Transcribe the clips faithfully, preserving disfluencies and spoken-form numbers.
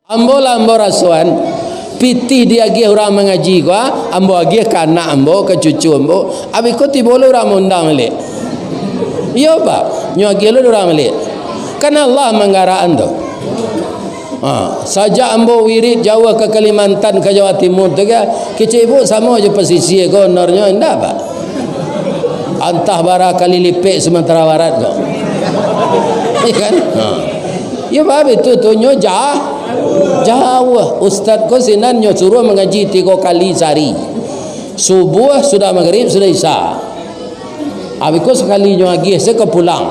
Ambo lah ambo rasoan, pitih diagiah urang mangaji ko, ah, ambo agiah ka anak ambo, ka cucu ambo, abih ko tibo lo urang maundang baliak. Iyo, Pak, nyo agiah lo urang baliak. Kan Allah manggarakan tu. Ha, sajak ambo wirid jauah ka Kalimantan, ka Jawa Timur tu, ka, kecek ibu samo jo pasisia ko honornyo, indak, Pak? Antah bara kali lipek Sumatera Barat ko. Iya kan? Ha. Iyo, Pak, itu tu nyo ja-, jauah. Ustaz ko sinan nyo suruah mangaji tigo kali sahari. Subuah, sudah magrib, sudah isya. Abih ko sakali nyo agiah, se ka pulang.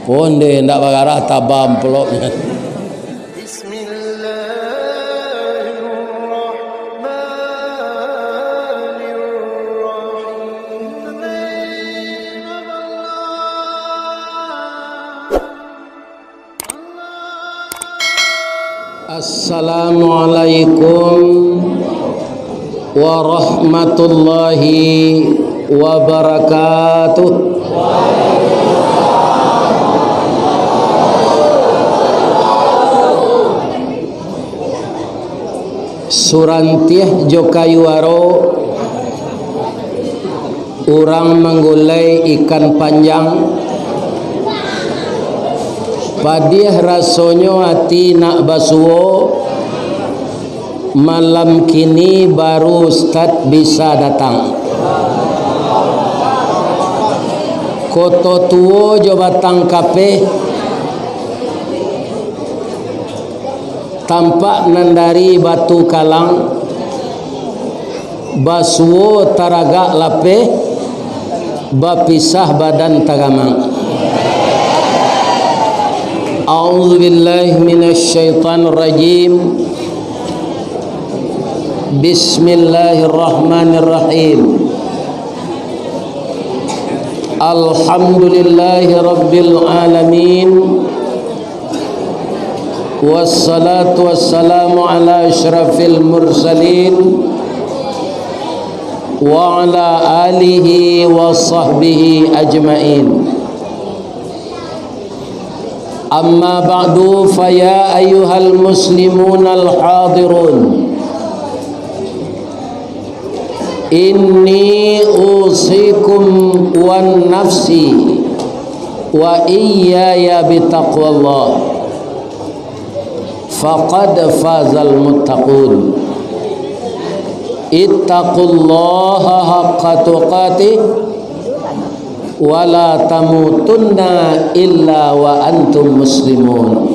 Onde ndak bagarah taba amplopnyo. Assalamualaikum warahmatullahi wabarakatuh. Surantiah jo kayu aro, urang manggulai ikan panjang. Padiah rasonyo ati nak basuo, malam kini baru Ustaz bisa datang. Koto Tuo jo Batang Kapeh, tampak nan dari Batu Kalang, basuo taragak lapeh, bapisah badan tagamang. A'udzubillahi minasyaitonirrajim. Bismillahirrahmanirrahim. Alhamdulillahi rabbil alamin. Wassalatu wassalamu ala asyrafil mursalin wa ala alihi wa sahbihi ajmain. Amma ba'du, fa ya ayyuhal muslimunal hadirun. Inni usikum wa nafsi wa iyyaya bitaqwallah. Faqad fazal muttaqun. Ittaqullaha haqqa tuqatih wa la tamutunna illa wa antum muslimun.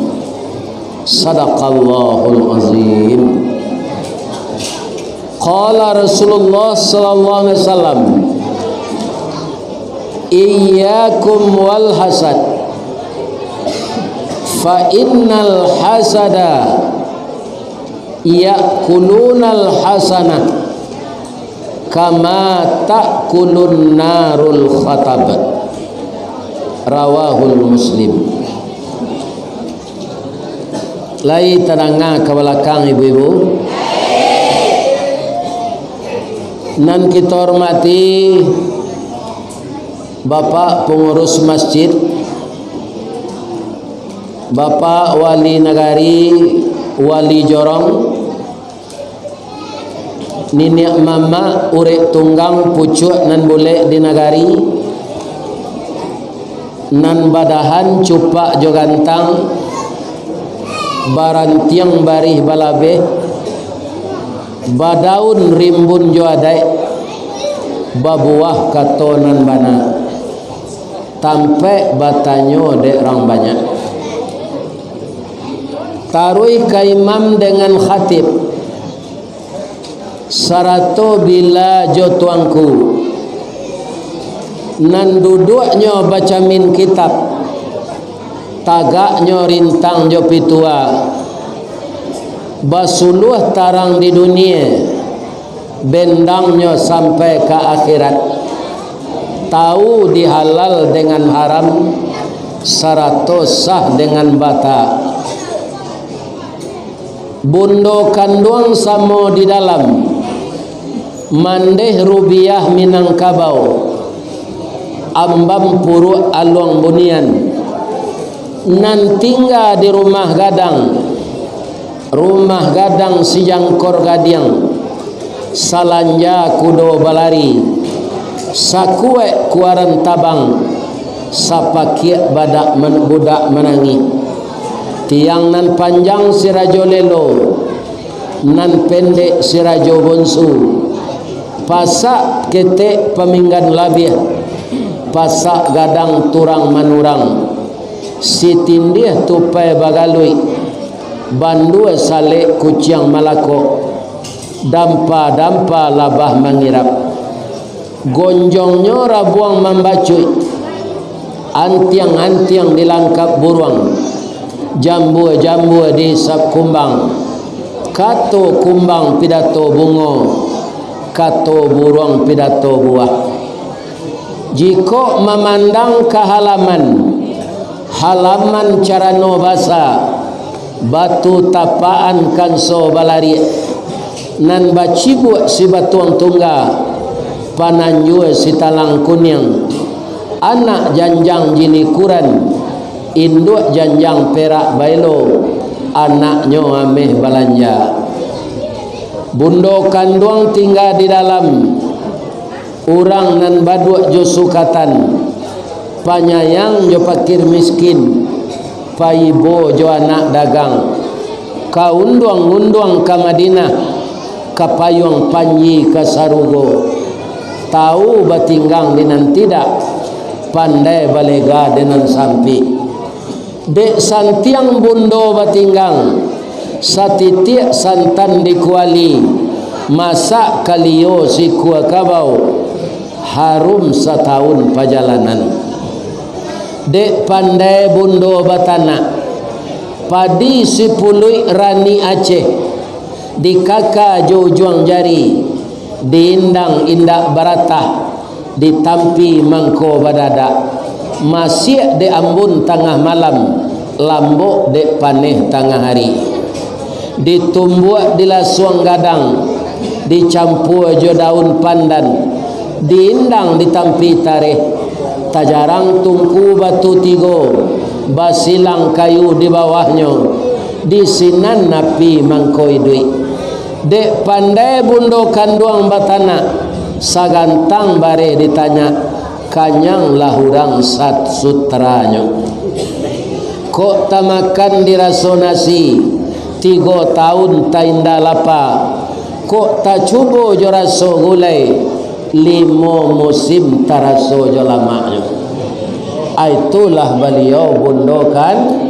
Sadaqallahul azim. Qala Rasulullah sallallahu alaihi wasallam, "Iyyakum wal hasad, fa innal hasada ya'kulunal hasanah kama ta'kulun narul khatab." Rawahul Muslim. Lai tadanga ka balakang, ibu-ibu? Nan kito hormati Bapak Pangurus Masjid, Bapak Wali Nagari, Wali Jorong, niniak mamak urek tunggang pucuak nan bulek di nagari, nan badahan cupak jo gantang, barantiang barih balabeh, badaun rimbun jo adaik, babuah kato nan bana, tampek batanyo dek rang banyak. Taruih ka imam dengan khatib, sarato bila jo tuangku, nan duduaknyo bacamin kitab, tagaknyo rintang jo pitua, basuluah tarang di dunie, bendangnyo sampai ka akhirat, tau di halal dengan haram, sarato sah dengan bata. Bundo kanduang samo di dalam, mandeh rubiah Minangkabau, ambam puruak aluang bunian, nan tingga di rumah gadang, Mah gadang sijangkor gadiang, salanja kudo balari, sakuaik kuaran tabang, sapakiak badak man-, budak manangih. Tiang nan panjang si Rajo Lelo, nan pendek si Rajo Bonsu, pasak ketek paminggan labiah, pasak gadang turang manurang, sitindih tupai bagaluik, bandua salek kuciang malakok, dampa-dampa labah mangirap. Gonjongnyo rabuang mambacuik, antiang-antiang dilangkap buruang, jambua-jambua diisap kumbang, kato kumbang pidato bungo, kato buruang pidato buah. Jikok mamandang ka halaman, halaman carano basa, batu tapaan kanso balariak, nan bacibuak si batuang tungga, pananjua si talang kuniang, anak janjang jinikuran, induak janjang perak baelo, anaknyo ameh balanja. Bundo kanduang tingga di dalam, urang nan baduak jo sukatan, panyayang jo pakir miskin, paibo jo anak dagang, ka unduang-unduang ka Madinah, ka payuang panji ka sarugo, tau batinggang di nan tidak, pandai balega di nan sampik. Dek santiang bundo batinggang, satitiak santan di kuali, masak kalio sikua kabau, harum satahun pajalanan. Dek pandai bundo batanak, padi sipuluik rani Aceh, dikaka jo ujuang jari, diindang indak baratah, ditampi mangko badadak, masiak dek ambun tangah malam, lambok dek paneh tangah ari. Ditumbuak di lasuang gadang, dicampua jo daun pandan, diindang ditampi tareh, tajarang tungku batu tigo, basilang kayu di bawahnyo, di sinan api mangko iduik. Dek pandai bundo kanduang batanak, sagantang bareh ditanyak, kanyanglah urang sat-, sutranyo. Kok tamakan di raso nasi, tigo taun tainda lapa, kok tacubo jo raso gulai, limo musim taraso jo lamaknyo. Aitulah baliau bundo kan-,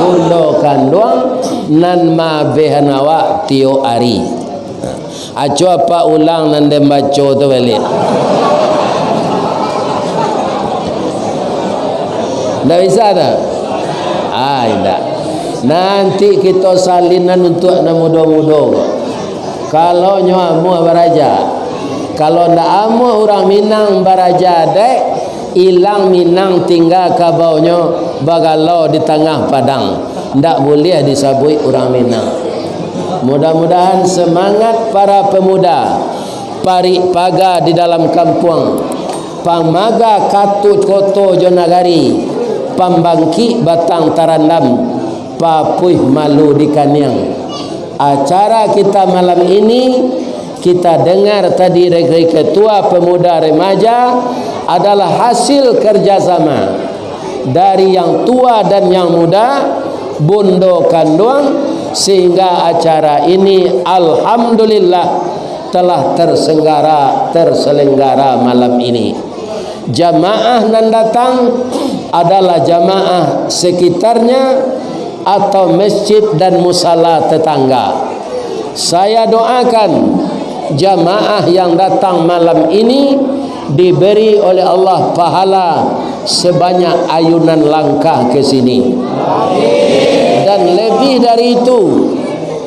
bundo kanduang nan maabehan awak tiok ari. Aco apak ulang nan den baco tu baliak. Ndak bisa dah? Ah, indak. Nanti kito salinan untuak nan mudo-mudo ko. Kalau nyo amuah baraja, kalau ndak amuah urang Minang baraja dek, ilang Minang tingga kabaunyo bagalau di tangah padang, ndak buliah disabuik urang Minang. Mudah-mudahan semangat para pemuda, parik paga di dalam kampuang, pamaga katuak koto jo nagari, pambangkik batang tarandam, papuih malu di kaniang. Acara kita malam ini, kita dengar tadi dari Ketua Pemuda Remaja, adalah hasil kerjasama dari yang tua dan yang muda, bundo kanduang, sehingga acara ini alhamdulillah telah tersenggara-, terselenggara malam ini. Jamaah nan datang adalah jamaah sekitarnya atau masjid dan musala tetangga. Saya doakan jamaah yang datang malam ini diberi oleh Allah pahala sebanyak ayunan langkah ke sini. Dan lebih dari itu,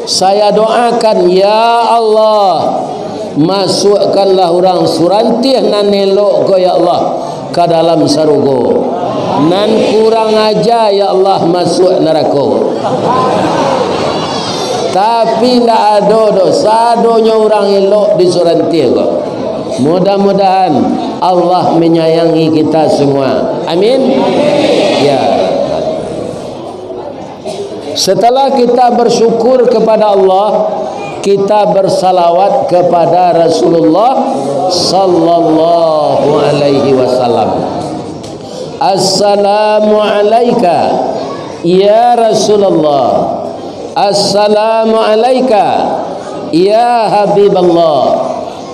saya doakan, ya Allah, masukkanlah urang Surantih nan elok ko, ya Allah, ka dalam sarugo. Nan kurang aja, ya Allah, masuak narako. Tapi ndak ado doh, sadonyo urang elok di Surantih ko. Mudah-mudahan Allah menyayangi kita semua. Amin. Ya. Setelah kita bersyukur kepada Allah, kita bersalawat kepada Rasulullah sallallahu alaihi wasallam. Assalamu alaika, ya Rasulullah. Assalamu alaika, ya Habiballah.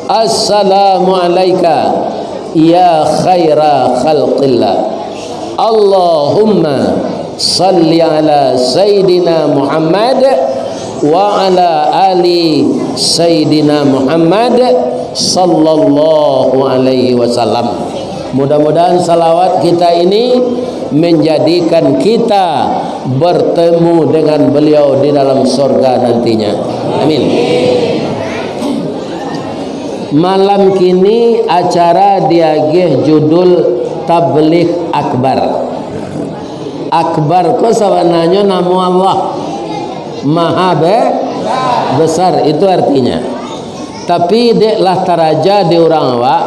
Assalamu alaika, ya khaira khalqillah. Allahumma salli ala Sayyidina Muhammad wa ala ali Sayyidina Muhammad sallallahu alaihi wasallam. Mudah-mudahan salawat kita ini menjadikan kita bertemu dengan beliau di dalam sorga nantinya. Amin. Malam kini acara diagiah judul Tabligh Akbar. Akbar ko sabananyo namo Allah. Maha be-, besar, itu artinya. Tapi dek lah taraja di urang awak,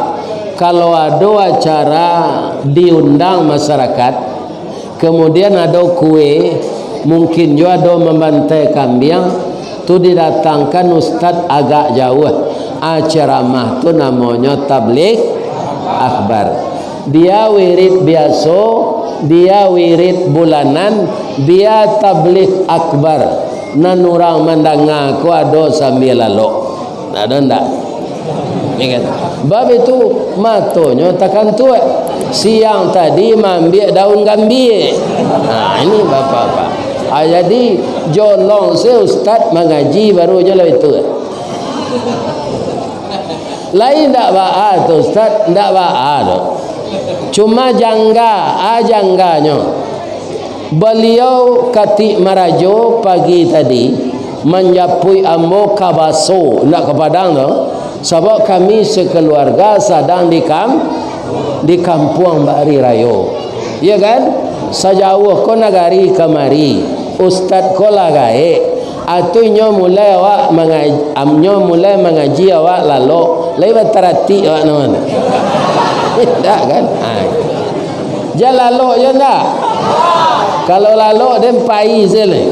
kalau ado acara diundang masyarakat, kemudian ado kue, mungkin jo ado mambantai kambiang, tu didatangkan ustad agak jauah. Ah, ceramah tu namonyo tabligh akbar. Bia wirid biaso, bia wirid bulanan, bia tabligh akbar, nan urang mandanga ko ado sambia lalok. Ado ndak? Ya kan? Bab itu, matonyo takantuak. Siang tadi maambiak daun gambia. Nah, ini bapak-bapak. Ah, jadi, jolong se ustad mangaji baru jo lah itu. Lai ndak baa tu, Ustaz? Ndak baa tu. Cuma jangga, ah, jangganyo. Baliau katik marajo pagi tadi, manjapuik ambo ka Baso, ndak ka Padang tu. Sabab kami sakaluarga sadang di kam-, di kampuang bari rayo. Iya kan? Sajauah ko nagari kamari, ustad ko lah gaek. Atu inyo mulai awak manga-, am-, nyo mulai mangaji awak lalok, lai bataratik awak naman. Indak kan? Ha. Jan lalok jo ndak? Kalau lalok, den pai se lai.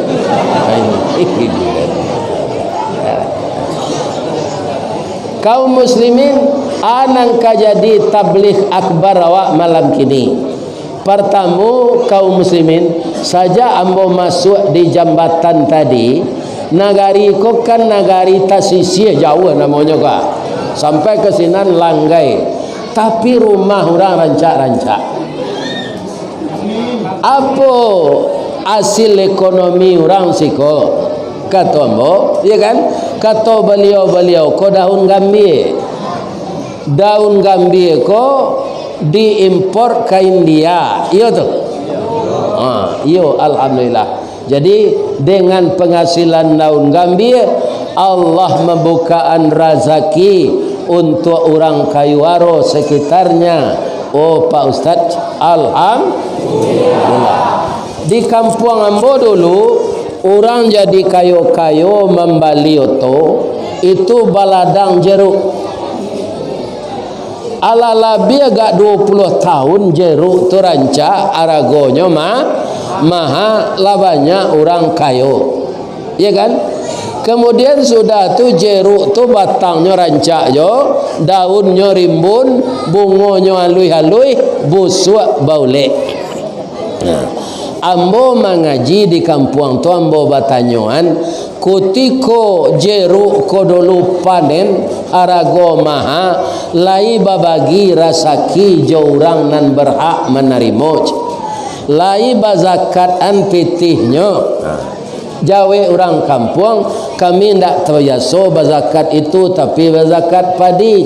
Kaum muslimin, a nan ka jadi tabligh akbar awak malam kini. Partamo, kaum muslimin, sajak ambo masuak di jambatan tadi, nagari ko kan nagari tasisiah jauah namonyo ka. Sampai ka sinan Langgai. Tapi rumah urang rancak-rancak. Apo asil ekonomi urang siko? Kato ambo, ya kan? Kato baliau-baliau ko daun gambia. Daun gambia ko diimpor ka India, iyo tu? Ha, iyo, alhamdulillah. Jadi, dengan penghasilan daun gambia, Allah mambukaan razaki untuak urang Kayu Aro sekitarnya. Oh, Pak Ustaz, alhamdulillah. Di kampuang ambo dulu, urang jadi kayo-kayo mambali oto, itu baladang jeruk. Alah labiah agak duo puluah tahun jeruk tu rancak, aragonyo ma-, maha, lah banyak urang kayo. Ya kan? Kemudian sudah tu jeruk tu batangnyo rancak jo, daunnyo rimbun, bungonyo aluih-aluih, busuak baulek. Nah, ambo mangaji di kampuang tu, ambo batanyoan, kutiko jeruk ko dulu panen, arago maha, lai babagi rasaki jo urang nan berhak manarimo, lai bazakatan pitihnyo. Nah, jawek urang kampuang, kami ndak tabiaso bazakat itu, tapi bazakat padi.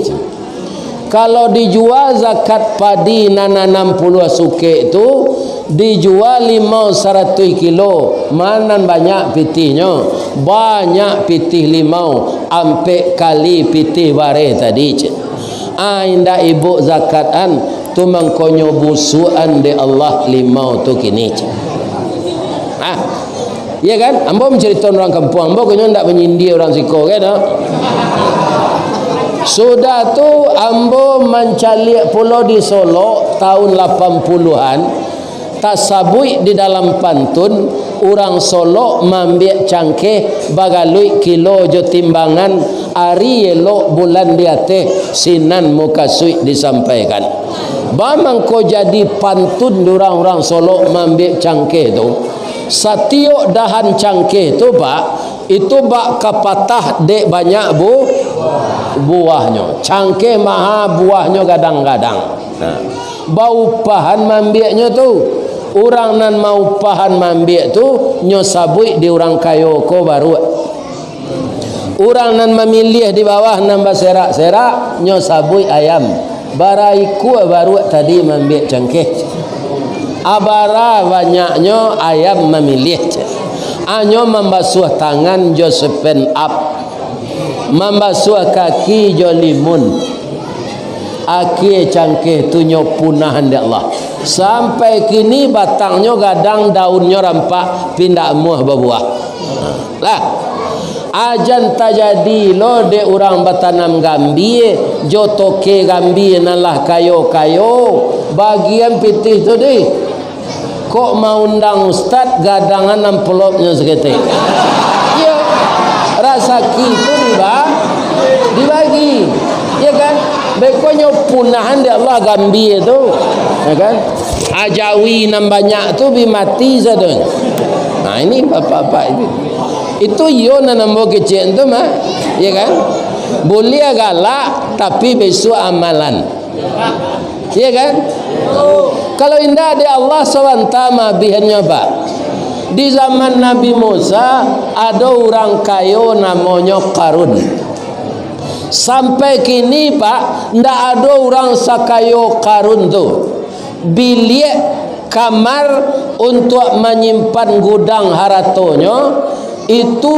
Kalau dijua zakat padi nan anam puluah sukek tu, dijua limau saratuih kilo, ma nan banyak pitihnyo? Banyak pitih limau, ampek kali pitih bareh tadi, cek. Ah, indak ibuk zakatan, tu mangkonyo busuan dek Allah limau tu kini, cek. Ah, Iya kan? Ambo mancarito urang kampuang, ambo konyo ndak manyindia urang siko, kan, ah? Sudah tu, ambo mancaliak pulo di Solok tahun lapan puluhan, tasabuik di dalam pantun, Urang Solok maambiak cangkeh, bagaluik kilo jo timbangan, ari elok bulan di ateh, sinan mukasuik disampaikan. Ba mangko jadi pantun di urang-urang Solok maambiak cangkeh tu. Satiok dahan cangkeh tu, Pak, itu bak kapatah dek banyak bu-, buahnyo. Cangkeh maha, buahnyo gadang-gadang. Nah, baupahan maambiaknyo tu. Urang nan maupahan maambiak tu, nyo sabuik di urang kayo ko baruak. Urang nan mamiliah di bawah nan baserak-serak, nyo sabuik ayam. Bara ikua baruak tadi maambiak cangkeh? Abara banyaknyo ayam mamiliah. Anyo mambasuah tangan jo sepen up. Mambasuah kaki jo limun. Akie cangkeh tu nyo punahan dek Allah. Sampai kini batangnyo gadang, daunnyo rampak, pindak amuah babuah. Lah, ajan tajadi lo dek urang batanam gambie, jo toke gambie nan lah kayo-kayo, bagian pitih tu dih. Kok maundang ustad, gadangan amplopnyo saketek. Iyo, rasaki tu diba-, dibagi. Iyo kan? Bekonyo punahan dek Allah gambie tu. Iyo kan? Ajawi nan banyak tu bi mati sadonyo. Nah, ini bapak-bapak itu. Itu iyo nan ambo kecek tu mah. Iyo kan? Buliah galak, tapi bisuak amalan. Iya kan? Kalau indak dek Allah, sabanta mah abihannyo, Pak. Di zaman Nabi Musa, ado urang kayo namonyo Karun. Sampai kini, Pak, ndak ado urang sakayo Karun tu. Biliak kamar untuak manyimpan gudang haratonyo, itu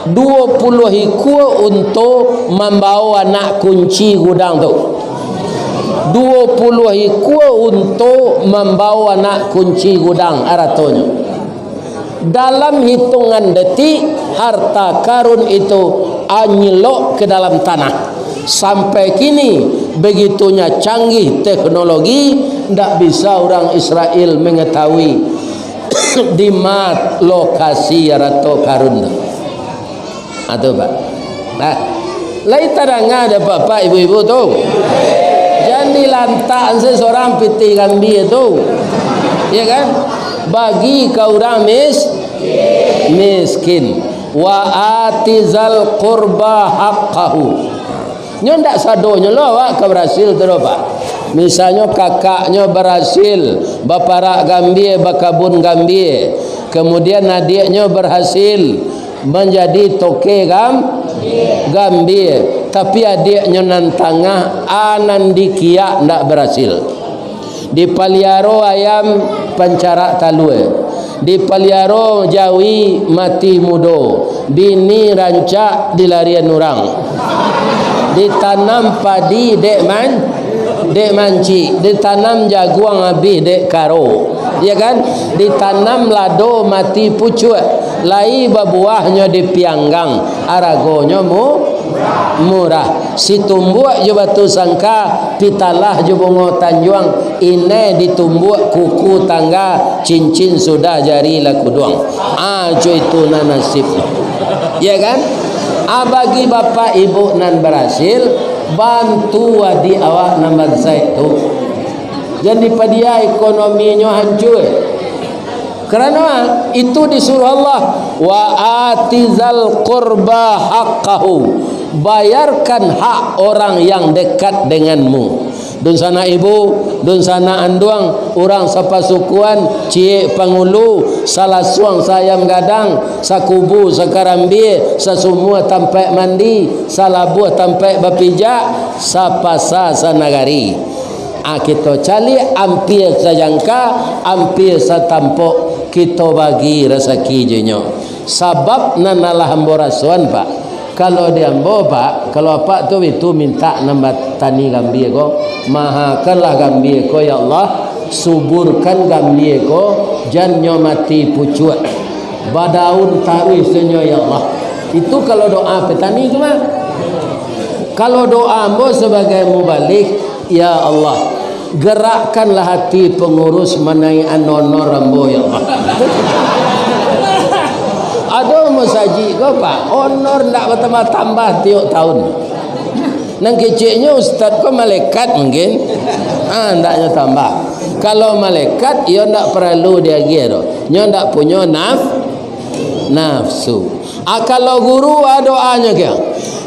duo puluah ikua unto mambao anak kunci gudang tu. Duo puluah ikua unto mambao anak kunci gudang haratonyo. Dalam hitungan detik, harta Karun itu anyelok ke dalam tanah. Sampai kini, begitunya canggih teknologi, ndak bisa urang Israel mengetahui di ma lokasi arato Karun tu. Ha, tu, Pak. Nah, lai tadanga dek Bapak, Ibu-ibu tu? Jan dilantak se sorang pitih gambie tu. Ya kan? Bagi ka urang mis-, miskin. Wa atizal qurba haqqahu. Nyo ndak sadonyo lo awak ka barasil tu doh, Pak. Misalnyo kakaknyo barasil baparak gambie, bakabun gambie, kemudian adiaknyo barasil manjadi toke gam-, gambie, tapi adiaknyo nan tangah, a nan dikiak ndak barasil. Dipaliaro ayam pancarak talua, dipaliaro jawi mati mudo, bini rancak dilarian urang. Ditanam padi dek man-, dek mancik, ditanam jaguang abih dek karo, ya kan? Ditanam lado mati pucuak, lai babuahnyo dipianggang, aragonyo mu-, murah. Situmbuak jo batu sangka, pitalah jo bungo tanjuang, inai ditumbuak kuku tangga, cincin sudah jari lah kuduang. Ah, jo itu nan nasib. Ya kan? Ah, bagi bapak ibu nan barasil, bantu adiak awak nan bansaik tu. Jan dipadia ekonominyo hancua. Karano itu disuruah Allah, "Wa atizal qurba haqqahu." Bayarkan hak orang yang dekat denganmu. Dunsanak ibu, dunsanak anduang, urang sapasukuan, ciek pangulu, salasuang saayam gadang, sakubu sakarambia, sasumua tampaik mandi, salabuah tampaik bapijak, sapasa sanagari. Ah, kito caliak ampia sajangka, ampia satampok, kito bagi rasaki jo inyo. Sabab nan alah ambo rasoan, Pak. Kalau di ambo, Pak, kalau apak tu itu mintak nan batani gambia ko, mahakanlah gambia ko, ya Allah, suburkan gambia ko, jan nyo mati pucuak. Badaun taruih sanyo, ya Allah. Itu kalau doa petani tu mah. Kalau doa ambo sabagai mubalig, ya Allah, gerakkanlah hati pengurus manaikan honor ambo, ya Allah. Sajik ko, Pak, honor ndak batambah-tambah tiok tahun. Nan keceknyo ustaz ko malaikat mungkin. Ah, ndaknyo tambah. Kalau malaikat, iyo ndak paralu diagiah doh. Nyo ndak punyo naf-, nafsu. Ah, kalau guru, ah, doanyo kio,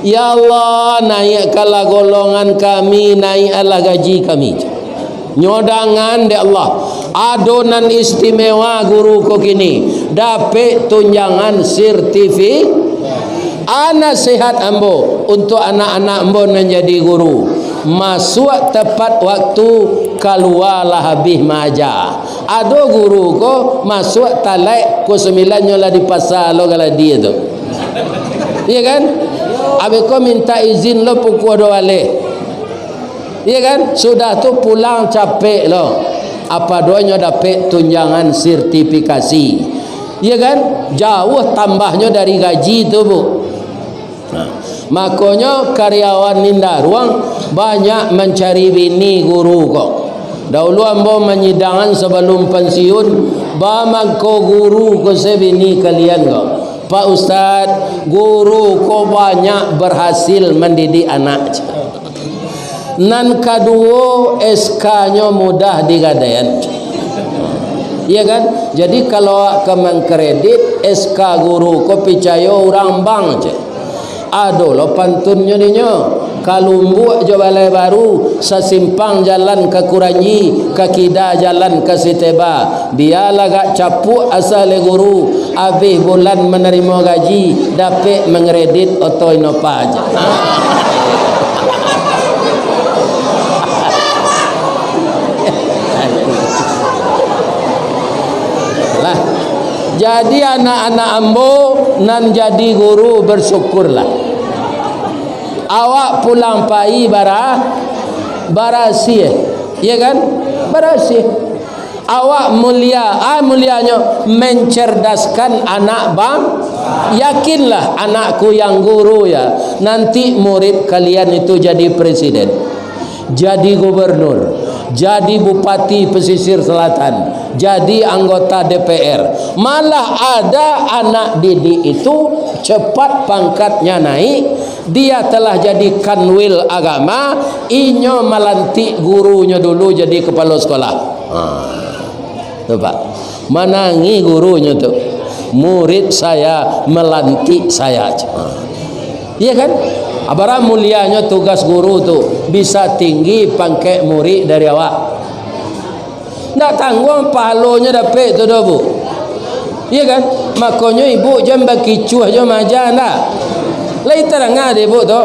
"Ya Allah, naikkanlah golongan kami, naikkanlah gaji kami." Nyo dangan dek Allah, ado nan istimewa guru ko kini, dapek tunjangan sertifi-, a, nasihat ambo untuak anak-anak ambo nan jadi guru, masuak tepat waktu, kalua lah abih maaja. Ado guru ko masuak talaik, pukua sambilan nyo lah di pasa lo galadi tu. Iya kan? Abih ko minta izin lo pukua duo baleh. Iya kan? Sudah tu pulang capek lo. Apa duonyo dapek tunjangan sertifikasi. Iya kan? Jauah tambahnyo dari gaji tu, Bu. Nah, makonyo karyawan Indaruang banyak mancari bini guru ko. Daulu ambo manyidangan sabalum pansiun, ba mangko guru ko se bini kalian ko. "Pak Ustaz, guru ko banyak berhasil mandidik anak." Nan kaduo, S K-nyo mudah digadaian. Iya kan? Jadi, kalau awak ka mangkredit, S K guru ko picayo urang bank je. Ado lo pantunnyo dinyo, ka Lumbuk jo Balai Baru, sasimpang jalan ka Kuranji, ka kida jalan ka Siteba. Bialah agak capuak asa leh guru, abih bulan manarimo gaji, dapek mangkredit oto Innova je. Lah, jadi anak-anak ambo nan jadi guru, bersyukurlah. Awak pulang pai bara-, barasiah, iya kan? Barasiah. Awak mulia, ah, mulianyo mencerdaskan anak bang-, yakinlah anakku yang guru ya, nanti murid kalian itu jadi presiden, jadi gubernur, jadi bupati pesisir selatan, jadi anggota D P R. Malah ada anak didik itu cepat pangkatnya naik, dia telah jadi kanwil agama, inyo malantik gurunyo dulu jadi kepala sekolah. Ha. Tu, Pak. Manangih gurunyo tu. "Murid saya melantik saya." Ha. Iya kan? Abarah mulianyo tugas guru tu, bisa tinggi pangkek murid dari awak. Ndak tangguang pahalonyo dapek tu doh, Bu. Iya kan? Makonyo ibu jan bakicuah jo maaja ndak. Lai tarangah dek ibu tu.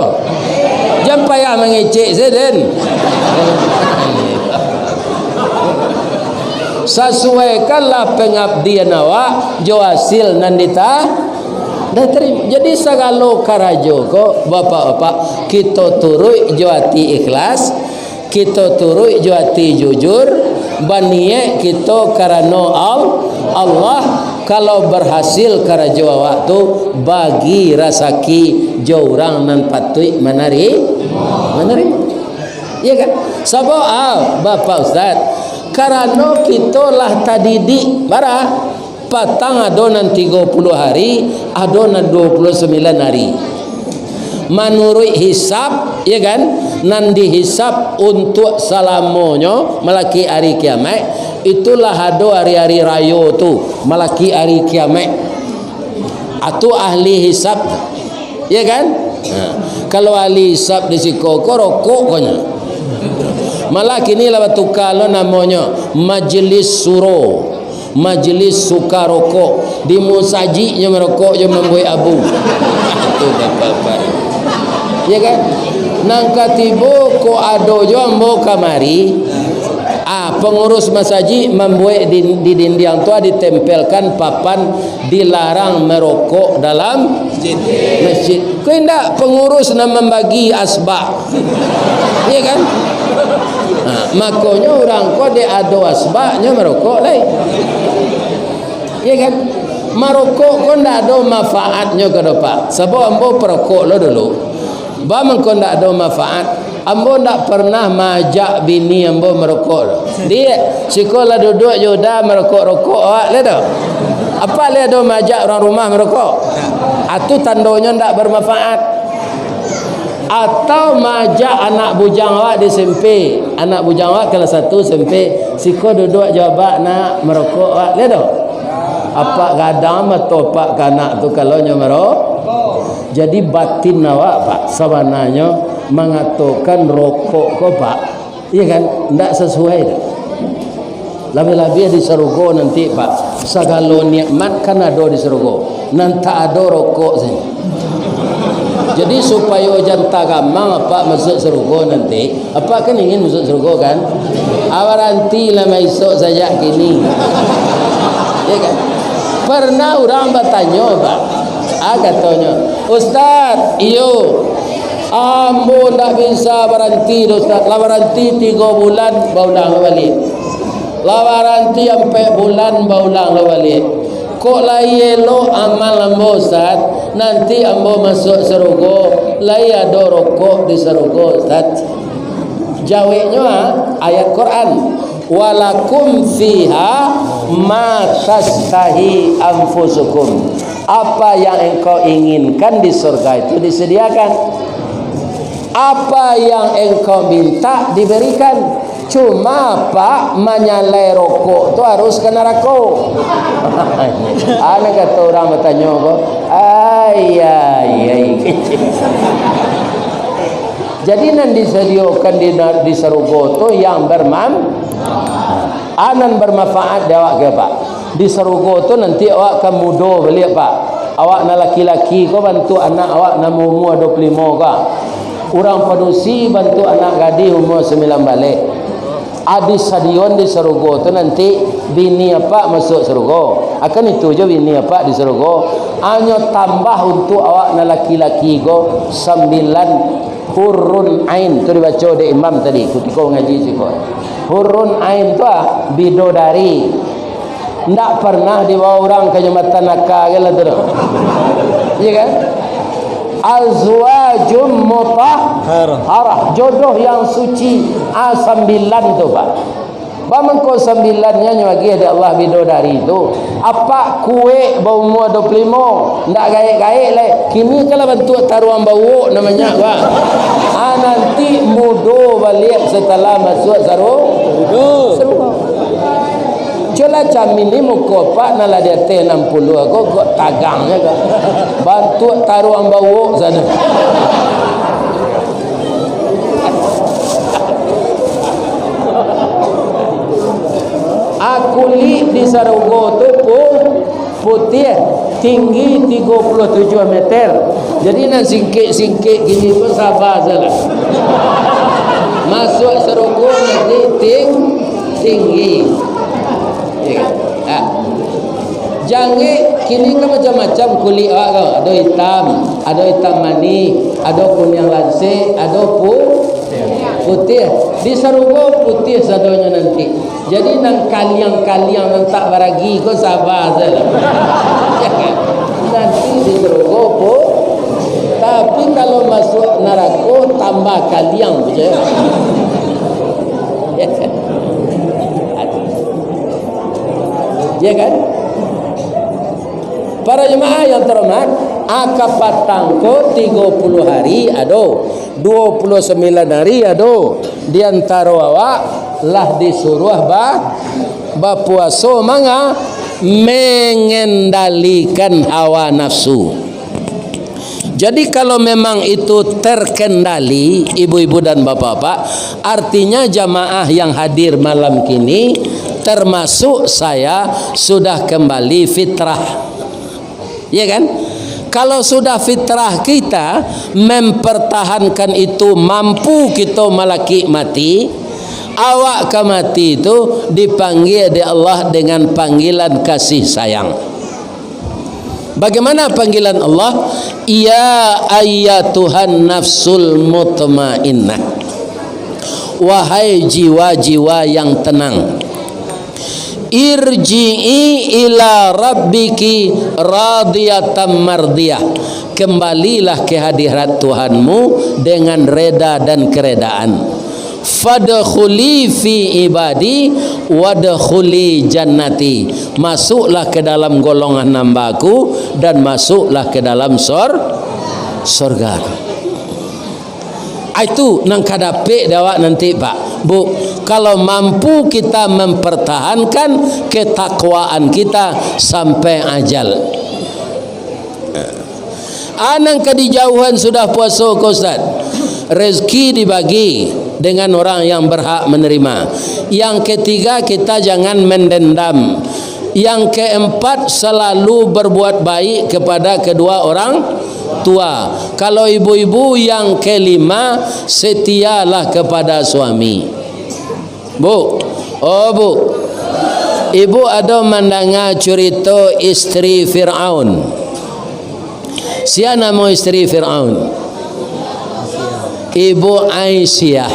Jan payah mangecek se den. Sasuaikanlah pangabdian awak jo hasil nan dita-, ditarimo. Jadi sagalo karajo ko, bapak-bapak, kito turuik jo ati ikhlas, kito turuik jo ati jujur, baniaik kito karano Al-, Allah. Kalau barhasil karajo awak tu, bagi rasaki jo urang nan patuik manari-, manarimo. Iya kan? Sabab, ah, Bapak Ustaz, karano kito lah tadidik, bara? Patang ado nan tigo puluah hari, ado nan duo puluah sambilan hari. Manuruik hisab, ya kan, nan dihisab untuak salamonyo malakik ari kiamaik, itulah ado ari-ari rayo tu, malakik ari kiamaik. Atu ahli hisab. Ya kan? Nah, kalau ahli hisab di siko ko rokok ko nyo. Malah kini lah batuka lo namonyo, Majelis Suro, Majelis Suka Rokok. Di musajiknyo marokok jo mambuek abu. Tu bapak-bapak. Ya kan? Nan katibo ko ado jo ambo kamari. Ah, pengurus masajik mambuek di, di dindiang tu ditempelkan papan dilarang merokok dalam masjid. Ko indak pengurus nan mambagi asbak. Iya kan? Ha, makonyo urang ko dek ado asbaknyo marokok lai. Iya kan? Marokok ko ndak ado manfaatnyo ko doh, Pak. Sabab ambo parokok lo dulu. Ba mangko ndak ado manfaat. Ambo ndak pernah maajak bini ambo marokok doh. Diak, siko lah duduak jo Uda marokok-rokok awak lai doh. Apak lai ado maajak urang rumah marokok? Ah, tu tandonyo ndak bermanfaat. Atau maajak anak bujang awak di S M P, anak bujang awak kelas satu S M P, "Siko duduak jo abak nak, marokok awak," lai ado? Apak gadang mato apak ka anak tu kalau nyo marokok. Jadi batin awak, Pak, sabananyo mangatokan rokok ko, Pak, Iya kan? Ndak sasuai doh. Labiah-labiah di sarugo nanti, Pak. Sagalo nikmat kan ado di sarugo. Nan tak ado rokok sajo. Jadi, supayo jan tagamang apak masuak sarugo nanti, apak kan ingin masuak sarugo kan? Ah, barantilah maisok sajak kini. Iya kan? Pernah urang batanyo, Pak. Ah, katonyo, "Ustaz, iyo, ambo ndak bisa baranti doh, Ustaz. Lah baranti tigo bulan, baulang lo baliak. Lah baranti ampek bulan, baulang lo baliak. Kok lai elok amal ambo, Ustaz? Nanti ambo masuak sarugo, lai ado rokok di sarugo, Ustaz." Jaweknyo, ah, ayat Quran, "Walakum fiha ma tastahi anfusukum." Apa yang engkau inginkan di surga itu disediakan. Apa yang engkau minta diberikan. Cuma, Pak, manyalai rokok tu harus ka narako. Ana kato urang batanyo ko, ai, ai, ai. Jadi, nan disadiokan di, di sarugo tu yang berman-, ah, nan bermanfaat di awak ke, Pak? Di sarugo tu nanti awak ka mudo baliak, Pak. Awak nan laki-laki ko bantuak anak awak nan umua duo puluah limo ko. Urang padusi bantuak anak gadih umua sambilan baleh. Ado sadion di sarugo tu nanti bini apak masuak sarugo. Akan itu jo bini apak di sarugo. Hanyo tambah untuak awak nan laki-laki ko sambilan hurun ain. Tu dibaco dek imam tadi kutiko ngaji siko. Hurun ain tu, ah, bidodari. Ndak pernah dibawa urang ka Jambatan Naka kan lah tu doh. Iya kan? Azwajum mutahharah. Jodoh yang suci. Ah, sambilan tu, Pak. Bamangko sambilannyo nyo agiah dek Allah bidodari tu. Apak kuek baumua duo puluah limo, ndak gaek-gaek lai. Kini kan lah bantuak taruang bauak namonyo, Pak. Ah, nanti mudo baliak satalah masuak saru-, sarugo. Cubolah camini muko apak nan lah di ateh anam puluah ko, kok tagangnyo ko. Bantuak taruang bauak sajo. Ah, kulik di sarugo tu pu-, putiah, tinggi tigo puluah tujuah meter. Jadi, nan singkek-singkek kini pun saba sajolah. Masuak sarugo nanti ting-, tinggi. Ya kan? Ah. Jangek kini kan macam-macam kulik awak ko. Ado itam, ado itam manih, ado kuniang lansek, ado pu-, putiah. Di sarugo putiah sadonyo nanti. Jadi, nan kaliang-kaliang nan tak baragi ko saba sajolah. Nanti di sarugo pu-, tapi kalau masuak narako, tambah kaliang, picayo. Ya kan? Para jemaah yang terhormat, aka patang ko tigo puluah hari ado, duo puluah sambilan hari ado, di antaro awak lah disuruah ba-, bapuaso manga-, mengendalikan hawa nafsu. Jadi, kalau memang itu terkendali, ibu-ibu dan bapak-bapak, artinya jamaah yang hadir malam kini, termasuk saya, sudah kembali fitrah. Ya kan? Kalau sudah fitrah kita, mempertahankan itu, mampu kita malakik mati, awak ka mati tu dipanggia dek Allah dengan panggilan kasih sayang. Bagaimana panggilan Allah? "Ya ayyatuhan nafsul mutmainnah." Wahai jiwa-jiwa yang tenang. "Irji'i ila rabbiki radiyatan mardiyah." Kembalilah ke hadirat Tuhanmu dengan reda dan keredaan. "Fadkhuli fi ibadi wadkhuli jannati." Masuklah ke dalam golongan hamba-Ku dan masuklah ke dalam sor-, sorga-Ku. Ah, itu nan ka dapek dek awak nanti, Pak. Bu, kalau mampu kita mempertahankan ketakwaan kita sampai ajal. Ah, nan ka dijauhan sudah puaso ko, Ustaz. Rezeki dibagi dengan orang yang berhak menerima. Yang ketiga, kita jangan mendendam. Yang keempat, selalu berbuat baik kepada kedua orang tua. Kalau ibu-ibu, yang kelima, setialah kepada suami. Bu, oh, Bu, ibu ado mandanga curito isteri Firaun? Sia namo isteri Firaun? Ibu Aisyah.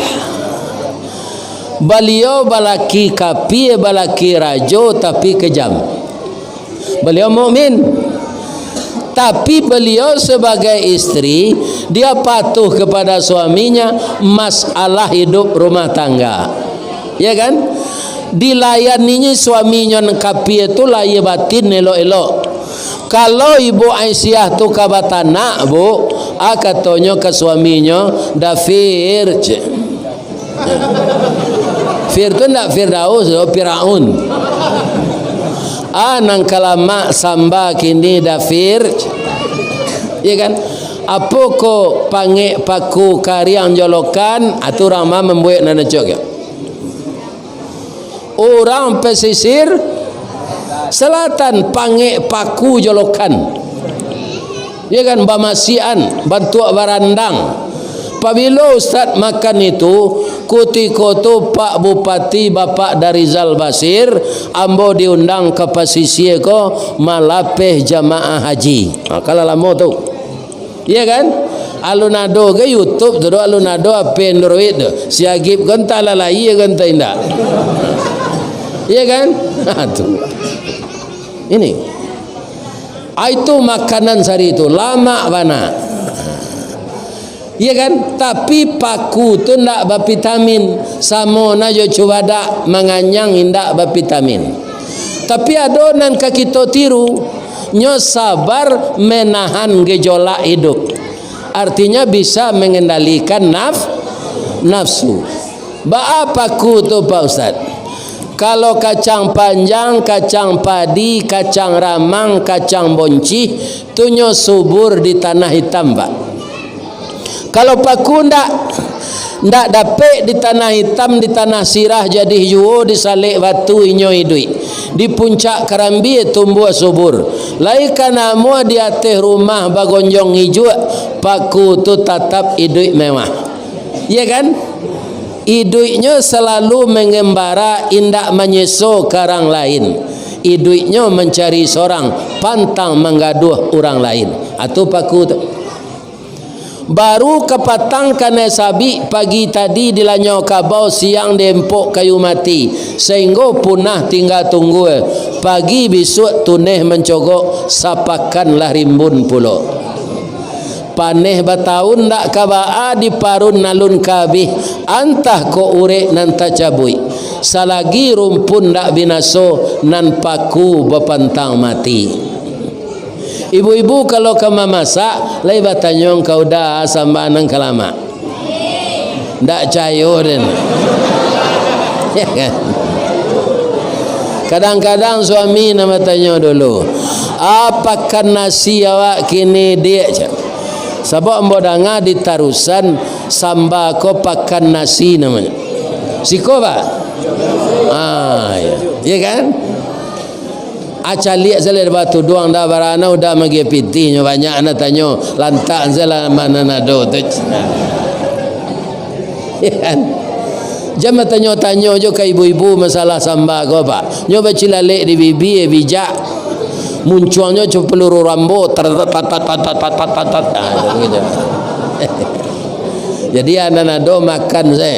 Baliau balaki kapie, balaki rajo, tapi kejam. Beliau mukmin. Tapi beliau sebagai isteri, dia patuh kepada suaminya, masalah hidup rumah tangga. Ya kan? Dilayaninyo suaminyo nan kapie tu lahia batin elok-elok. Kalau Ibu Aisyah tu ka batanak, Bu, ah, katonyo ka suaminyo, "Dafir," cek. Fir tu ndak Firdaus, oh, Firaun. Ah, nan ka lamak samba kini, Dafir. Ya kan? Apo ko pangek paku kariang jolokan, ah, tu urang ma mambuek nan acok. Urang pesisir selatan pangek paku jolokan. Ya kan, bamasiakan, bantuak barandang. Pabilo ustaz makan itu, kutiko tu Pak Bupati, Bapak Darizal Basir, ambo diundang ka pasisia ko malapeh jamaah haji. Ha, kalau lamo tu. Iya kan? Alun ado ka YouTube tu doh, alun ado H P Android tu. Si Agib ko antah lah lahia ko antah indak. Iya kan? Ha, tu. Ini. Ah, itu makanan sari tu, lamak bana. Iya kan? Tapi paku tu ndak bavitamin, samo na jo cubadak, manganyang indak bavitamin. Tapi ado nan ka kito tiru, nyo sabar menahan gejolak iduik. Artinya bisa mengendalikan naf-, nafsu. Baa paku tu, Pak Ustaz? Kalau kacang panjang, kacang padi, kacang ramang, kacang boncih, tu nyo subur di tanah itam, Pak. Kalau paku ndak, ndak dapek di tanah itam, di tanah sirah, jadi juo di salek batu inyo iduik. Di puncak karambia tumbuah subur. Lai ka namuah di ateh rumah bagonjong ijuak, paku tu tatap iduik mewah. Iya kan? Iduiknyo salalu mangambara, indak manyeso ka urang lain. Iduiknyo mancari sorang, pantang manggaduah urang lain. Atu paku tu. Baru kapatang kanai sabik, pagi tadi dilanyau kabau, siang diempok kayu mati, sainggo punah tingga tunggua, pagi bisuak tuneh mancogok, sapakan lah rimbun pulo. Paneh bataun ndak ka baa, diparun alun ka abih, antah kok urek nan tacabuik. Salagi rumpun ndak binaso, nan paku bapantang mati. Ibu-ibu kalau ka mamasak, lai batanyo ka uda samba nan ka lamak. Ndak cayo den. Ya kan? Kadang-kadang suami nan batanyo dulu, "Apakan nasi awak kini, Diak?" cak. Sabab ambo danga di Tarusan, samba ko pakan nasi namonyo. Siko, Pak? Ah, ya. Ya kan? Acaliak salah batuduang dah barana udah magi pitih nyo banyak nak tanyo lantak salah mana nado tu. Ya kan? Jan batanyo-tanyo jo ka ibu-ibu masalah samba ko, Pak. Nyo bacilalek di bibia, bijak. Muncuangnyo cuma peluru Rambo, tar, tar, tar, tar. Ah, itu begitu. Jadi, anan ado makan se.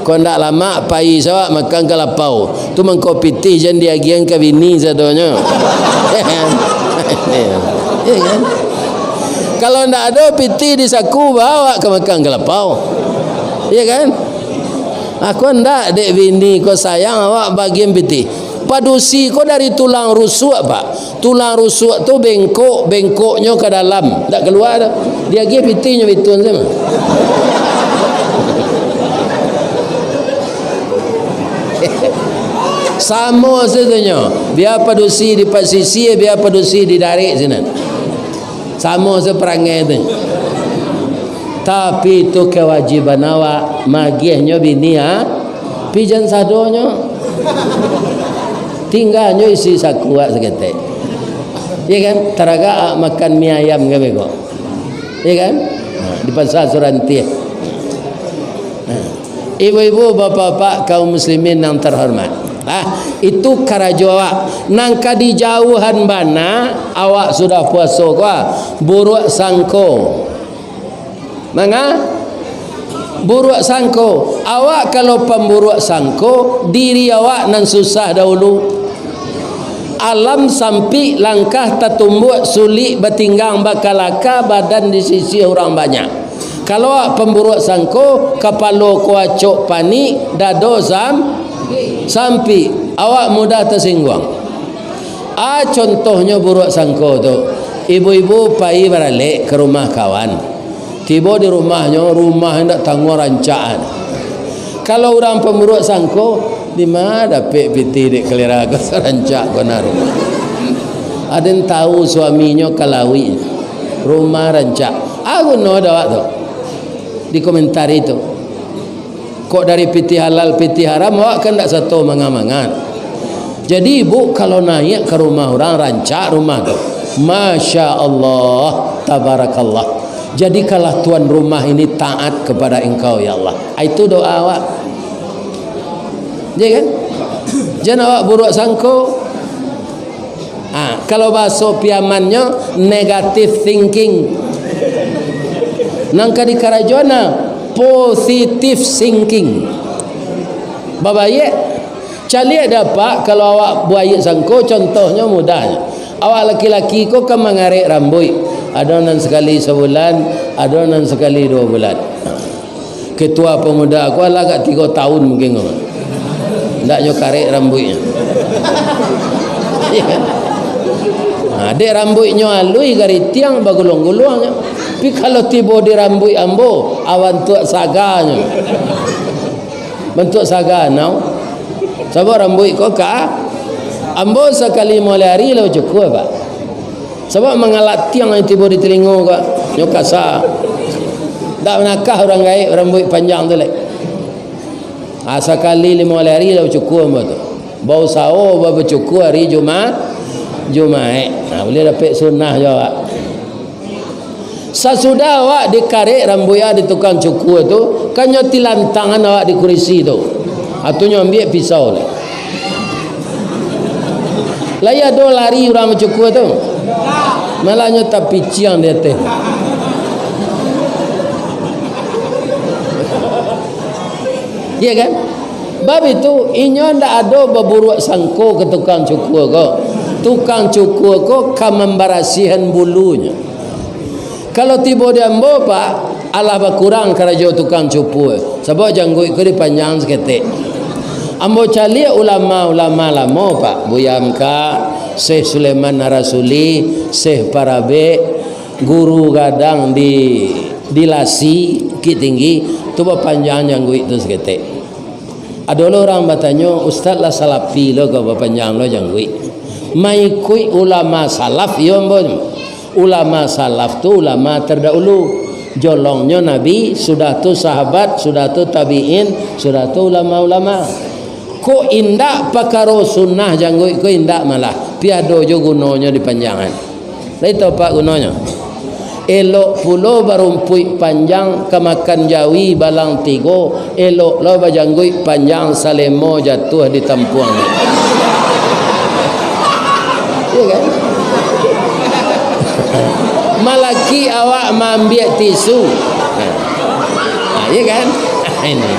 Kok ndak lamak, pai sawak makan ka lapau. Tu mangko pitih jan diagiahan ka bini sadonyo. Ya kan? Kalau ndak ado pitih di saku, bawa ka makan ka lapau. Ya kan? Aku ndak, dek bini ko sayang awak bagian pitih. Padusi ko dari tulang rusuk, Pak. Tulang rusuk tu bengkok, bengkoknyo ka dalam. Ndak kalua tu. Diagiah pitihnyo bituan sajo. Samo sajo nyo. Bia padusi di pasisia, bia padusi di darek sinan. Samo sajo parangai tu. Tapi tu kawajiban awak, magiahnyo bini, ha? Pi jan sadonyo. Tingganyo isi saku awak saketek. Iya kan? Taragak awak makan mi ayam ka beko. Iya kan? Ha, di Pasar Surantiah. Ha. Ibu-ibu, bapak-bapak, kaum muslimin yang terhormat. Ah, itu karajo awak. Nan ka dijauahan bana, awak sudah puaso ko, ah, buruak sangko. Manga? Buruak sangko. Awak kalau pamburuak sangko, diri awak nan susah dahulu. Alam sampik, langkah tatumbuak, sulik batinggang, bakalaka, badan disisiah urang banyak. Kalau awak pamburuak sangko, kapalo ko acok panik, dado sam-, sampik, awak mudah tasingguang. Ah, contohnyo buruak sangko tu, ibu-ibu pai baralek ka rumah kawan. Tibo di rumahnyo, rumah indak tangguang rancak an. Kalau urang pamburuak sangko, di ma dapek pitih dek kalera ko sarancak ko na rumah. Aden tahu suaminyo ka lawik, rumah rancak. Ah, guno dek awak tu. Dikomentari tu. Kok dari pitih halal, pitih haram, awak kan ndak sato manga-manga. Jadi, ibu kalau naiak ka rumah urang, rancak rumah tu. Masya Allah, tabarakallah. Jadikanlah tuan rumah ini taat kepada Engkau, ya Allah. Ah, itu doa awak. Ya kan? Jan awak buruak sangko. Ah, kalau bahaso Piamannyo, negative thinking. Nan ka dikarajoan, nah, positive thinking. Babaiak, caliak dek apak, kalau awak buaiak sangko, contohnyo mudahnyo. Awak laki-laki ko kan mangarek rambuik. Ado nan sakali sabulan, ado nan sakali duo bulan. Ketua pemuda ko alah agak tigo tahun mungkin ko. Ndak nyo karek rambuiknyo. Iyo kan? Ha, dek rambuiknyo aluih garitiang baguluang-guluang nyo. Tapi kalau tibo di rambuik ambo, ah, bantuak saganyo. Bantuak saga nau. Sabab rambuik ko ka ambo sakali mulai ari lah bacukua, Pak. Sabab mangalatiang nan tibo di talingo ko, nyo kasa. Ndak manakah urang gaek rambuik panjang tu lai. Ah, sakali limo ari lah bacukua ambo tu. Bausaho ba-, bacukua ari Juma-, Jumaik. Nah, buliah dapek sunnah jo awak. Sasudah awak dikarek rambuik awak di tukang cukua tu, kan nyo tilantangan awak di kurisi tu. Ah, tu nyo ambiak pisau lai. Lai ado lari urang bacukua tu. Malah nyo tapiciang di ateh. Iya kan? Bab itu, inyo ndak ado baburuak sangko ka tukang cukua ko. Tukang cukua ko ka mambarasiahan bulunyo. Kalau tibo di ambo, Pak, alah bakurang karajo tukang cukua, sabab jangguik ko dipanjang saketek. Ambo caliak ulama-ulama lamo, Pak, Buya Mekak, Syekh Sulaiman Ar-Rasuli, Syekh Parabek, Guru Gadang di, di Lasi, Bukittinggi, tu bapanjang jangguik tu saketek. Ado lo urang batanyo, "Ustaz lah salafi lo ko, bapanjang lo jangguik?" Maikuik ulama salaf, iyo ambo. Ulama salaf tu ulama tardahulu. Jolongnyo Nabi, sudah tu sahabat, sudah tu tabiin, sudah tu ulama-ulama. Kok indak pakaro sunnah jangguik ko indak malah, tapi ado jo gunonyo dipanjangan. Lai tau pak gunonyo? Elok pulo barumpuik panjang ka makan jawi balang tigo, elok lo bajangguik panjang salemo jatuah di tampuang. Iya kan? Malaki awak maambiak tisu. Nah, iya kan? Ini.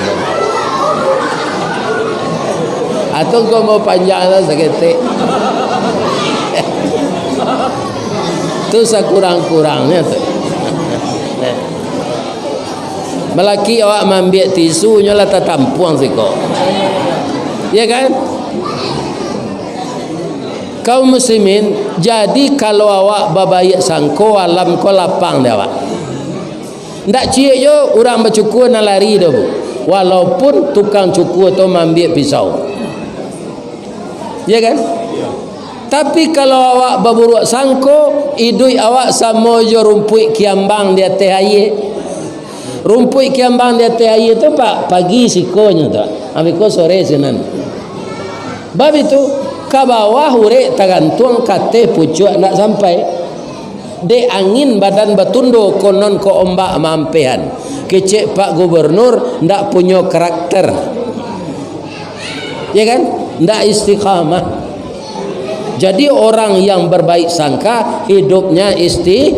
Atau kau mau panjang lah saketek. Tu sakurang-kurangnyo tu. Malaki awak maambiak tisu, nyo lah tatampuang siko. Ya kan? Kaum muslimin, jadi kalau awak babaiak sangko, alam ko lapang di awak. Ndak ciek jo urang bacukua nan lari tu, Bu. Walaupun tukang cukua tu maambiak pisau. Ya kan? Tapi kalau awak baburuak sangko, iduik awak samo jo rumpuik kiambang di ateh aia. Rumpuik kiambang di ateh aia tu, Pak, pagi sikonyo tu, abih ko sore sinan. Bab itu, ka bawah urek tagantuang, ka ateh pucuak ndak sampai. Dek angin badan batundo, konon ko ombak maampehan. Kecek Pak Gubernur, ndak punyo karakter. Ya kan? Ndak istiqamah. Jadi, orang yang berbaik sangka, hidupnya isti-,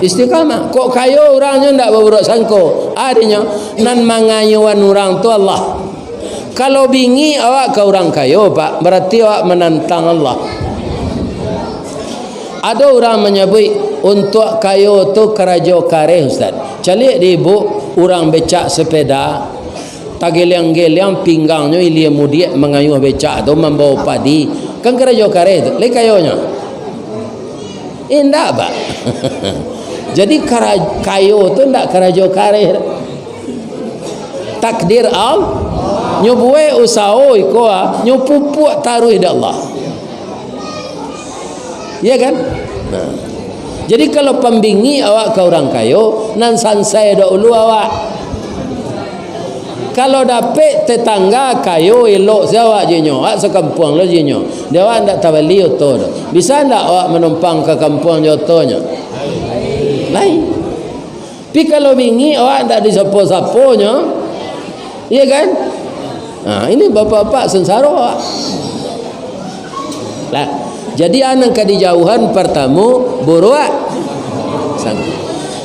istiqamah. Kok kayo urangnyo ndak baburuak sangko? Adinyo, nan mangayoan urang tu Allah. Kalau bingik awak ka urang kayo, Pak, berarti awak menantang Allah. Ado urang manyabuik, untuak kayo tu karajo kareh, Ustaz. Caliak di ibu, urang becak sepeda, tageliang-geliang pinggangnyo ilia mudiak mangayuah becak tu, mambawa padi. Kan karajo kareh tu, lai kayonyo? Indak, Pak. Jadi, kara-, kayo tu ndak karajo kareh. Takdir Al-, nyo buek usaho iko, ah, nyo pupuak taruih dek Allah. Iya kan? Nah. Jadi, kalau pambingik awak ka urang kayo, nan sansai dahulu awak. Kalau dapek tetangga kayo, elok se awak jo inyo, awak sakampuang lo jo inyo. Dek awak ndak tabali oto tu. Bisa ndak awak manumpang ka kampuang jo otonyo? Lain. Tapi kalau bingik, awak ndak disapo-saponyo, iya kan? Nah, ini bapak-bapak sansaro awak. Lah, jadi, a nan ka dijauahan, partamo, buruak sangko.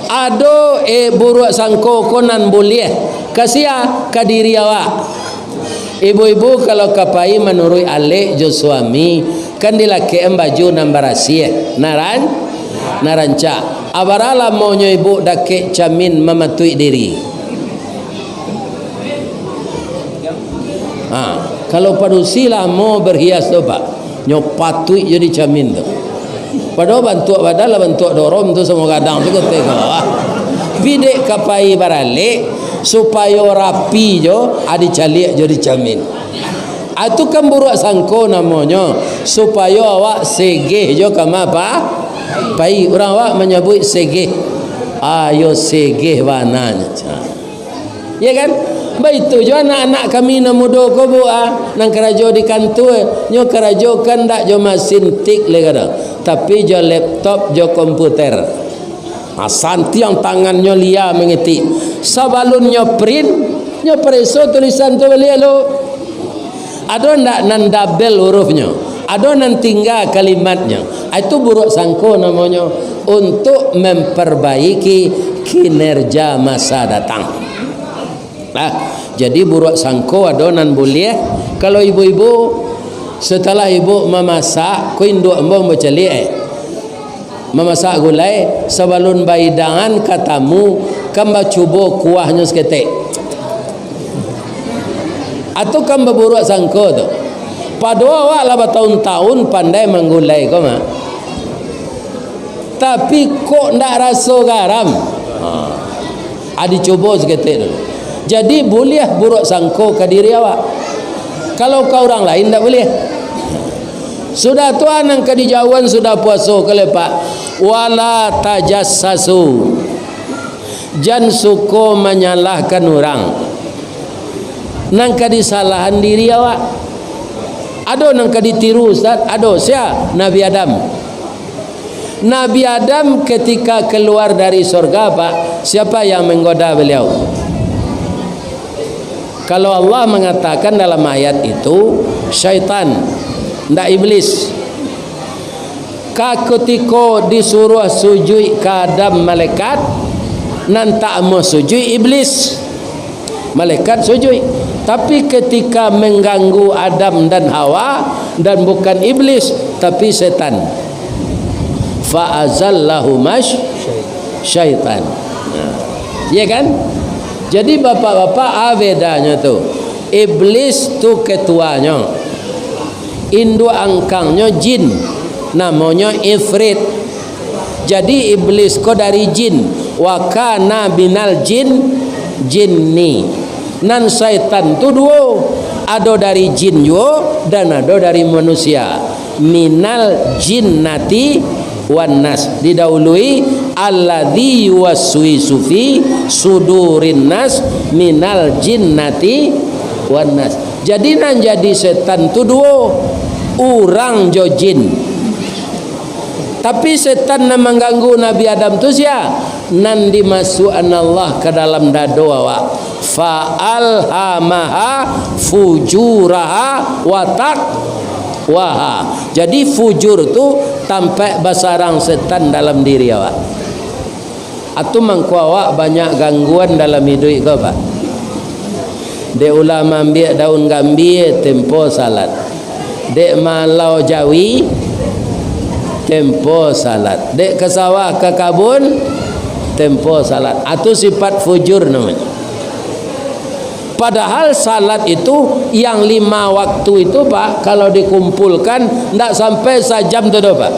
Ado, eh, buruak sangko ko nan buliah. Ka sia? Ka diri awak. Ibu-ibu kalau ka pai manuruik alek jo suami, kan dilakekan baju nan barasiah, naran-, nan rancak. A bara lamonyo ibu dakek camin mamatuik diri? Ha, kalau padusi lamo berhias tu, Pak, nyo patuik jo di camin tu. Padahal bantuak badan lah bantuak dorom tu, samo gadang tu kate ka bawah. Pi dek ka pai baralek, supayo rapi jo, a dicaliak jo di camin. A tu kan buruak sangko namonyo, supayo awak segeh jo kama pa-, pai. Urang awak manyabuik segeh. Ayo segeh bana nyo. Ya kan? Baitu jo anak-anak kami nan mudo ko, Bu, ah, nan karajo di kantua, nyo karajo kan ndak jo masin tik lai kado, tapi jo laptop, jo komputer. Ah, santiang tangannyo lia mangetik. Sabalun nyo print, nyo pareso tulisan tu baliak lo. Ado ndak nan dabel hurufnyo? Ado nan tingga kalimatnyo? Ah, itu buruak sangko namonyo, untuk memperbaiki kinerja masa datang. Nah, jadi buruak sangko ado nan buliah. Kalau ibu-ibu, setelah ibu mamasak, ko induak ambo bacaliak, eh. Mamasak gulai, sabalun bahidangan ka tamu, kan bacubo kuahnyo saketek. Atau kan baburuak sangko tu. Padahal awak lah batahun-tahun pandai manggulai ko mah. Tapi kok ndak raso garam? Ha. A dicubo saketek dulu. Jadi, buliah buruak sangko ka diri awak. Kalau ka urang lain, ndak buliah. Sudah tu, a nan ka dijauahan sudah puaso, ka lepak. Wala tajassasu. Jan suko manyalahkan urang. Nan ka disalahan diri awak. Ado nan ka ditiru, Ustaz? Ado. Sia? Nabi Adam. Nabi Adam ketika keluar dari sorga, Pak, siapa yang menggoda beliau? Kalau Allah mengatakan dalam ayat itu, syaitan, ndak iblis. Ka kutiko disuruah sujuik ka Adam malaikat, nan tak amuah sujuik iblis. Malaikat sujuik. Tapi ketika mengganggu Adam dan Hawa, dan bukan iblis, tapi setan. Fa azallahuma syaitan. Nah, iya kan? Jadi, bapak-bapak, a bedanyo tu. Iblis tu ketuanyo. Induak angkangnyo jin, namonyo Ifrit. Jadi, Iblis ko dari jin. Wa kana minal jin, jinni. Nan saitan tu duo, ado dari jin juo, dan ado dari manusia. Minal jinnati wan nas. Didahului, alladzi yuwaswisu fi sudurin nas minal jinnati wan nas. Jadi, nan jadi setan tu duo, urang jo jin. Tapi setan nan mangganggu Nabi Adam tu sia? Nan dimasuakan Allah ka dalam dado awak. Fa alhamaha fujuraha wa taqwaha. Jadi, fujur tu tampek basarang setan dalam diri awak. Atu mangko awak banyak gangguan dalam iduik ko, Pak. Dek ulah maambiak daun gambia, tempo salat. Dek maalau jawi, tempo salat. Dek ka sawah, ka kabun, tempo salat. Atu sifat fujur namonyo. Padahal salat itu, yang lima waktu itu, Pak, kalau dikumpulkan, ndak sampai sajam tu doh, Pak.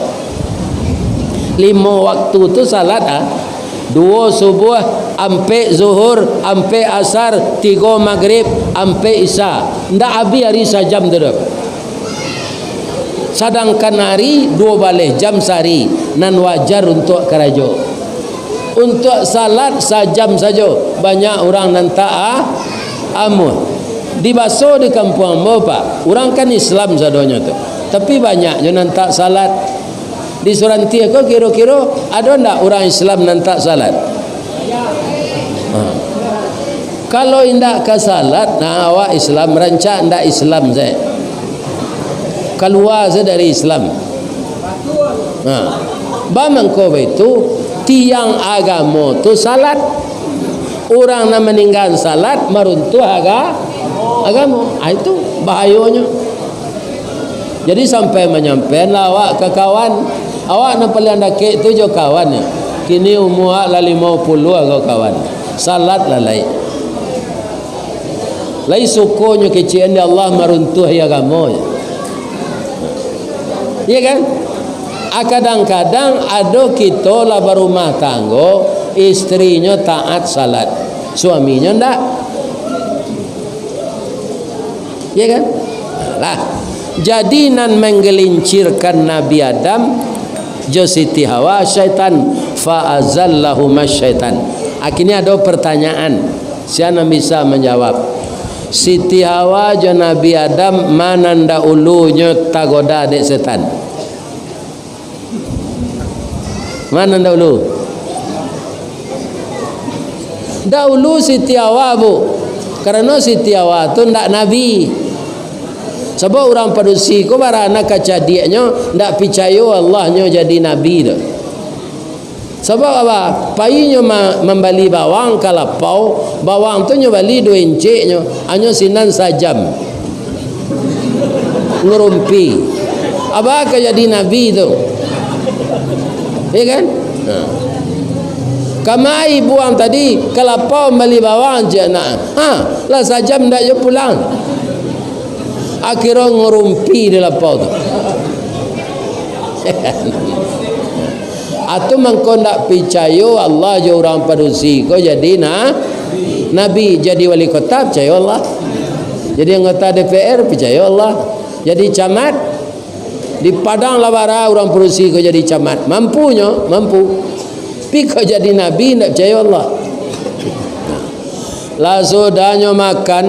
Limo waktu tu salat, ah. Duo subuh, ampek zuhur, ampek asar, tigo magrib, ampek isya. Ndak abih ari sajam tu doh. Sadangkan ari duo baleh jam sahari, nan wajar untuak karajo. Untuak salat sajam sajo, banyak urang nan tak a-, amuah. Di baso di kampuang ambo, Pak, urang kan Islam sadonyo tu, tapi banyak jo nan tak salat. Di Surantiah ko kiro-kiro ado ndak urang Islam nan tak salat? Ha. Kalau indak ka salat, nah, awak Islam rancak ndak Islam sae. Kalua sae dari Islam. Ha. Bamangko baitu, tiang agamo tu salat. Urang nan maninggaan salat maruntuah aga-, agamo. Ah, itu bahayonyo. Jadi, sampai manyampaianlah awak ka kawan. Awak nan paliang dakek tu jo kawan, yo. Kini umua awak lah limo puluah ko, kawan. Salat lah lai. Lai sukonyo kecek-an di Allah maruntuahi agamo, yo. Iya kan? Ah, kadang-kadang ado kito lah barumah tanggo, istrinyo taat salat, suaminyo ndak. Iya kan? Lah. Jadi, nan manggelincirkan Nabi Adam jo Siti Hawa, syaitan. Fa azallahuma syaitan. Akhirnya ado pertanyaan. Sia nan bisa manjawab? Siti Hawa jo Nabi Adam, ma nan daulunyo tagoda dek setan? Ma nan daulu? Daulu Siti Hawa, Bu. Karano Siti Hawa tu ndak nabi. Sabab urang padusi ko baranak kacadiaknyo, ndak picayo Allah nyo jadi nabi tu. Sabab apa? Painyo ma-, mambali bawang ka lapau, bawang tu nyo bali duo inceknyo, hanyo sinan sajam. Ngarumpi. Abah ka jadi nabi tu. Ya kan? Ha. Kamai buang tadi, ka lapau mambali bawang, cek anak. Ha, lah sajam ndak jo pulang. Akhirnyo ngarumpi di lapau tu. Atu mangko ndak picayo Allah jo urang padusi ko jadi na-, nabi, jadi wali kota, picayo Allah. Jadi anggota D P R, picayo Allah. Jadi camat, di Padang lah bara urang padusi ko jadi camat. Mampunyo, mampu. Tapi kok jadi nabi, ndak picayo Allah. Lah sudahnyo makan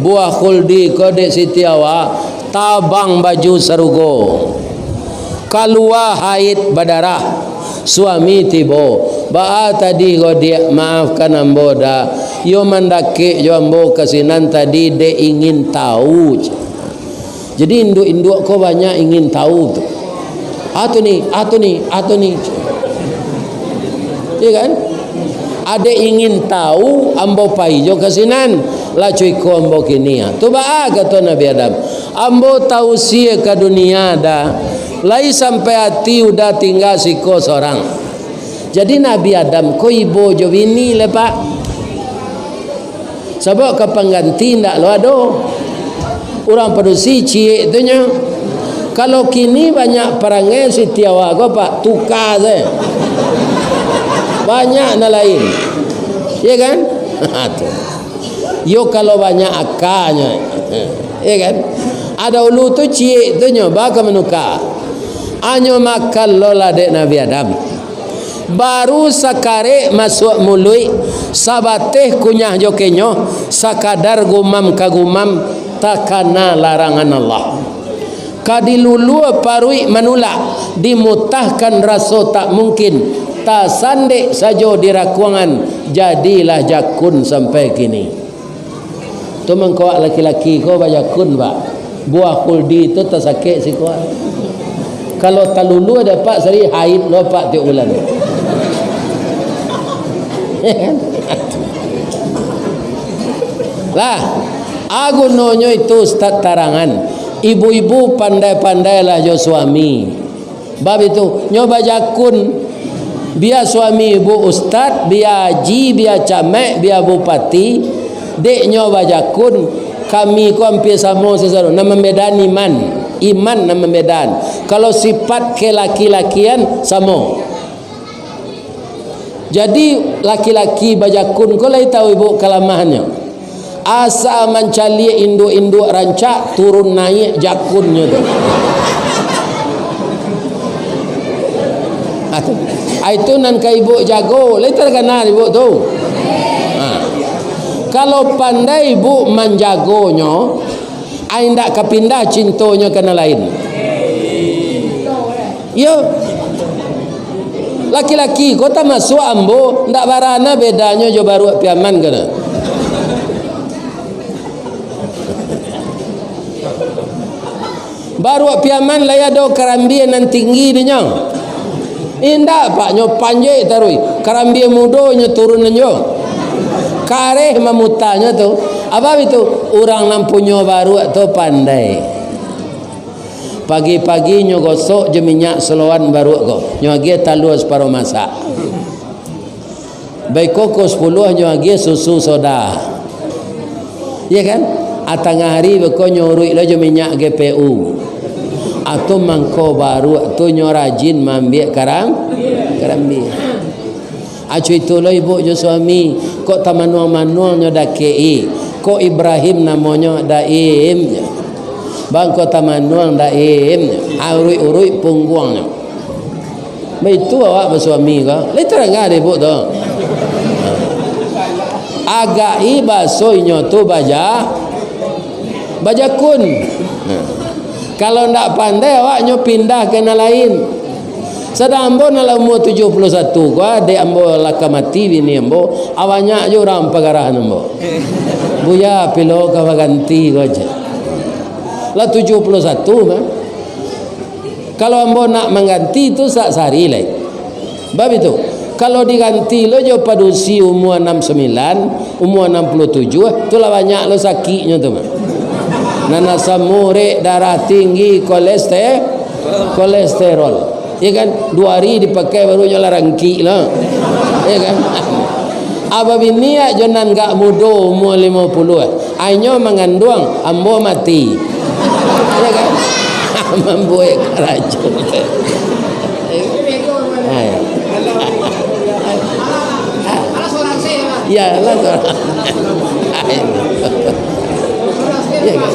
buah khuldi ko dek Siti Hawa, tabang baju sarugo. Kalua haid badarah. Suami tibo. Baa tadi ko, Diak, maafkan ambo, Da. Iyo mandakek jo ambo ka sinan tadi, dek ingin tahu. Jadi, induak-induak ko banyak ingin tahu tu. Atu ni, atu ni, atu ni. Iya kan? Adek ingin tahu, ambo pai jo ka sinan. Lah cuko ambo kini, ah. Tu baa kato Nabi Adam. Ambo tausia ka dunia, Da. Lai sampai ati udah tingga siko sorang. Jadi, Nabi Adam ko ibo jo bini lai, Pak. Sabab ka pangganti ndak lo ado. Urang padusi ciek tu nyo. Kalau kini banyak parangai si Tiawa ko, Pak, tuka sajo. Banyak nan lain. Iya kan? Tu. Yo, kalau banyak akanyo. Iya kan? Ado ulu tu ciek tu nyo, baa ka manuka. Anyo makan lo lah dek Nabi Adam. Baru sakarek masuak muluik, sabateh kunyah jo kenyo, sakadar gumam ka gumam, takana larangan Allah. Ka dilulua paruik manulak, dimutahkan raso tak mungkin, tasandek sajo di rakuangan, jadilah jakun sampai kini. Tu mangko awak laki-laki ko bajakun, Pak. Buah kuldi tu tasakek siko. Kalau talulua dek Pak, sari haid lo Pak tiok bulan. Lah, a gunonyo itu, Ustaz, tarangan. Ibu-ibu pandai-pandailah jo suami. Bab itu, nyo bajakun, bia suami ibu ustad, bia haji, bia camek, bia bupati, dek nyo bajakun, kami ko ampia samo sasaro, nan mambedaan iman, iman nan mambedaan. Kalau sipat kelaki-lakian, samo. Jadi, laki-laki bajakun ko lai tahu ibu kalamahannyo. Asa mancaliak induak-induak rancak, turun naiak jakunnyo tu. Ah, tu. Ah, itu nan ka ibu jago, lai takana ibu tu. Ah. Kalau pandai ibu manjagonyo, ai indak ka pindah cintonyo ka nan lain. Iyo. Laki-laki ko tamasuak ambo, ndak barana bedanyo jo baruak Piaman ko nah. Baruak Piaman lai ado karambia nan tinggi dinyo. Indak, Pak, nyo panjek taruih. Karambia mudo nyo turun nyo. Kareh mamutanyo tu. Apa itu? Urang nan punyo baruak tu pandai. Pagi-pagi nyo gosok jo minyak soloan baruak ko. Nyo agiah talua saparuah masak. Baiko pukua sapuluah nyo agiah susu soda. Iya kan? A tangah ari beko nyo uruik lo jo minyak G P U. Atau mangko baruak tu nyo rajin maambiak karang-, karambia. Acu itu lo ibu jo suami, kok tamanuang-manuang nyo dakek i, kok Ibrahim namonyo Daim. Bang kok tamanuang Daim, uruik-uruik pungguangnyo. Baitu awak basuami ko. Lai tarangah dek ibu tu. Agak i baso inyo tu baja-, bajakun. Nah. Kalau ndak pandai awak nyo pindah ka nan lain. Sadang ambo nan lah umua tujuah puluah satu ko, dek ambo lah ka mati bini ambo, a banyak jo urang pagarahan ambo. Buya, pilo ka baganti ko aja. Lah tujuah puluah satu mah. Kalau ambo nak mangganti tu sak sari lai. Bab itu, kalau diganti lo jo padusi umua anam sambilan, umua anam puluah tujuah, tu lah banyak lo sakiknyo tu mah. Nan asam urek, darah tinggi, koleste-, kolesterol. Ya kan? Duo ari dipakai baru nyo lah rangkik lah. Ya kan? Abah bini jo nan gak mudo umua limo puluah, inyo manganduang, ambo mati. Ya kan? Mambuek karajo. Hai. Ya, lah, sorang. Ya, kan?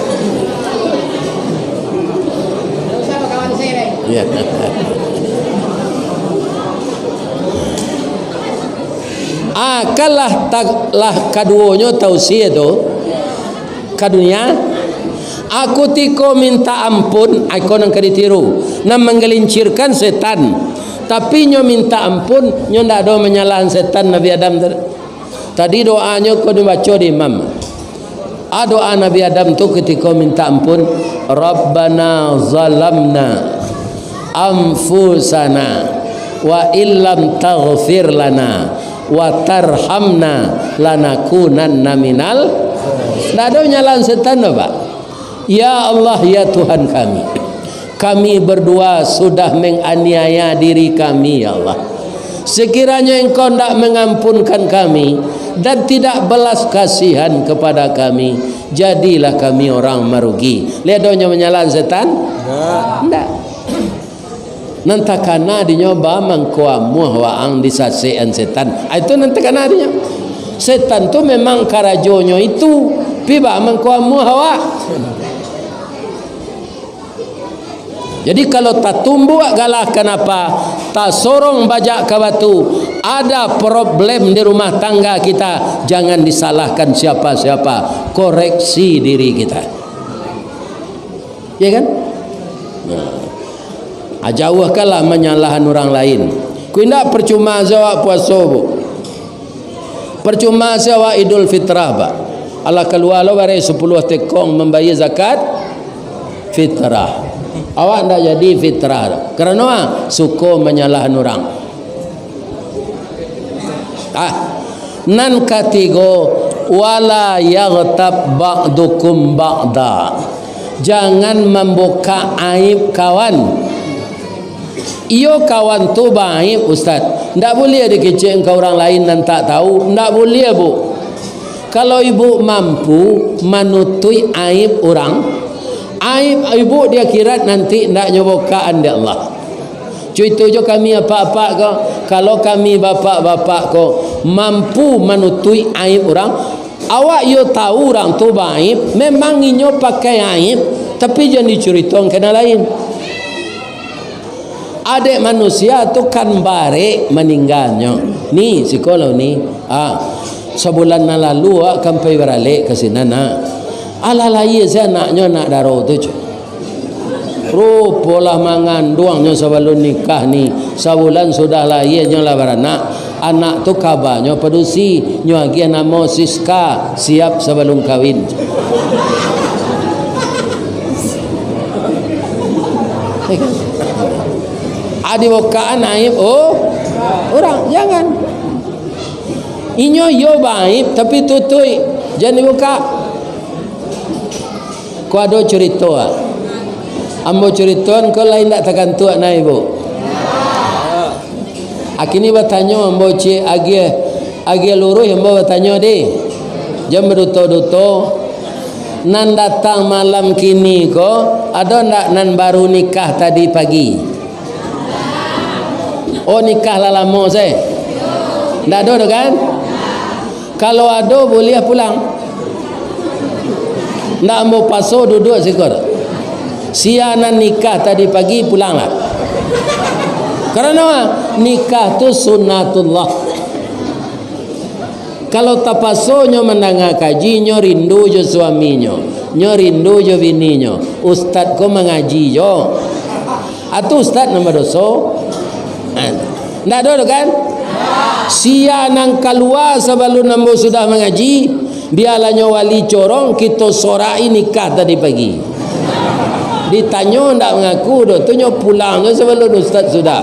Ya. Ah, kan lah ta-, lah kaduonyo tausia tu ka dunia. Ah, kutiko minta ampun, ah, iko nan ka ditiru, nan manggalincirkan setan. Tapi nyo minta ampun, nyo ndak ado manyalahan setan Nabi Adam tadi. Tadi doanyo ko dibaco di imam. Ah, doa Nabi Adam tu kutiko minta ampun, "Rabbana zalamna anfusana wa illam taghfir lana wa tarhamna lanakunanna minal." Ndak ado nyalahan setan doh, Pak. Ya Allah, ya Tuhan kami, kami berdua sudah menganiaya diri kami, ya Allah. Sekiranyo Engkau ndak mengampunkan kami, dan tidak belas kasihan kepada kami, jadilah kami orang marugi. Lai ado nyo manyalahan setan? Ndak. Ndak. Nan takana dinyo ba mangko amuah waang disasekan setan. Ah, itu nan takana dinyo. Setan tu memang karajonyo itu, pi ba mangko amuah awak. Jadi, kalau tatumbuak galah kanapa, tasorong bajak ka batu, ada problem di rumah tangga kita, jangan disalahkan siapa-siapa, koreksi diri kita. Ya kan? Nah, jauahkanlah manyalahan urang lain. Ku indak percuma se awak puaso, Bu. Percuma se awak Idul Fitrah, Pak. Alah kalua lo bareh sapuluah tekong mambayia zakat fitrah. Awak ndak jadi fitrah doh. Karano ah, suko manyalahan urang. Ah, nan katigo, wala yaghtab ba'dukum ba'da. Jangan mambukak aib kawan. Iyo, kawan tu baaib, Ustaz. Ndak buliah dikecek ka urang lain nan tak tahu. Ndak buliah, Bu. Kalau ibu mampu manutuik aib urang, aib ibu di akhirat nanti ndak nyo bukaan dek Allah. Cuito jo kami apak-apak ko, kalau kami bapak-bapak ko mampu manutuik aib urang, awak iyo tahu urang tu baaib, memang inyo pakai aib, tapi jan dicuritoan ka nan lain. Adek manusia tu kan barek maningganyo. Ni, siko lo ni. Ah, sabulan nan lalu awak kan pai baralek ka sinan, ah. Alah lahia se anaknyo, anak daro tu, cuy. Rupo lah manganduangnyo sabalun nikah ni. Sabulan sudah lahia nyo lah baranak. Anak tu kabanyo padusi, nyo agiah namo Siska, siap sabalun kawin. Adi bukaan aib, oh, urang, jangan. Inyo iyo baaib, tapi tutuik, jan dibukak. Ko ado curito, ah. Ambo curitoan ko lai ndak takantuak nah, Ibu. Akini batanyo ambo ciek agiah, agiah luruih ambo batanyo deh. Jan baduto-duto. Nan datang malam kini ko, ado ndak nan baru nikah tadi pagi? Oh, nikah lah lamo se. Ndak ado doh kan? Kalau ado, buliah pulang. Ndak ambo paso duduak siko. Sia nan nikah tadi pagi, pulanglah. Karano nikah tu sunatullah. Kalau tapaso nyo mandanga kaji, nyo rindu jo suaminyo, nyo rindu jo bininyo, ustad ko mangaji jo. Atu ustad nan badoso. Ndak ado tu kan? Sia nan kalua sabalun ambo sudah mangaji, bialah nyo wali corong, kito sorak-i nikah tadi pagi. Ditanyo ndak mangaku doh, tu nyo pulang jo sabalun ustad sudah.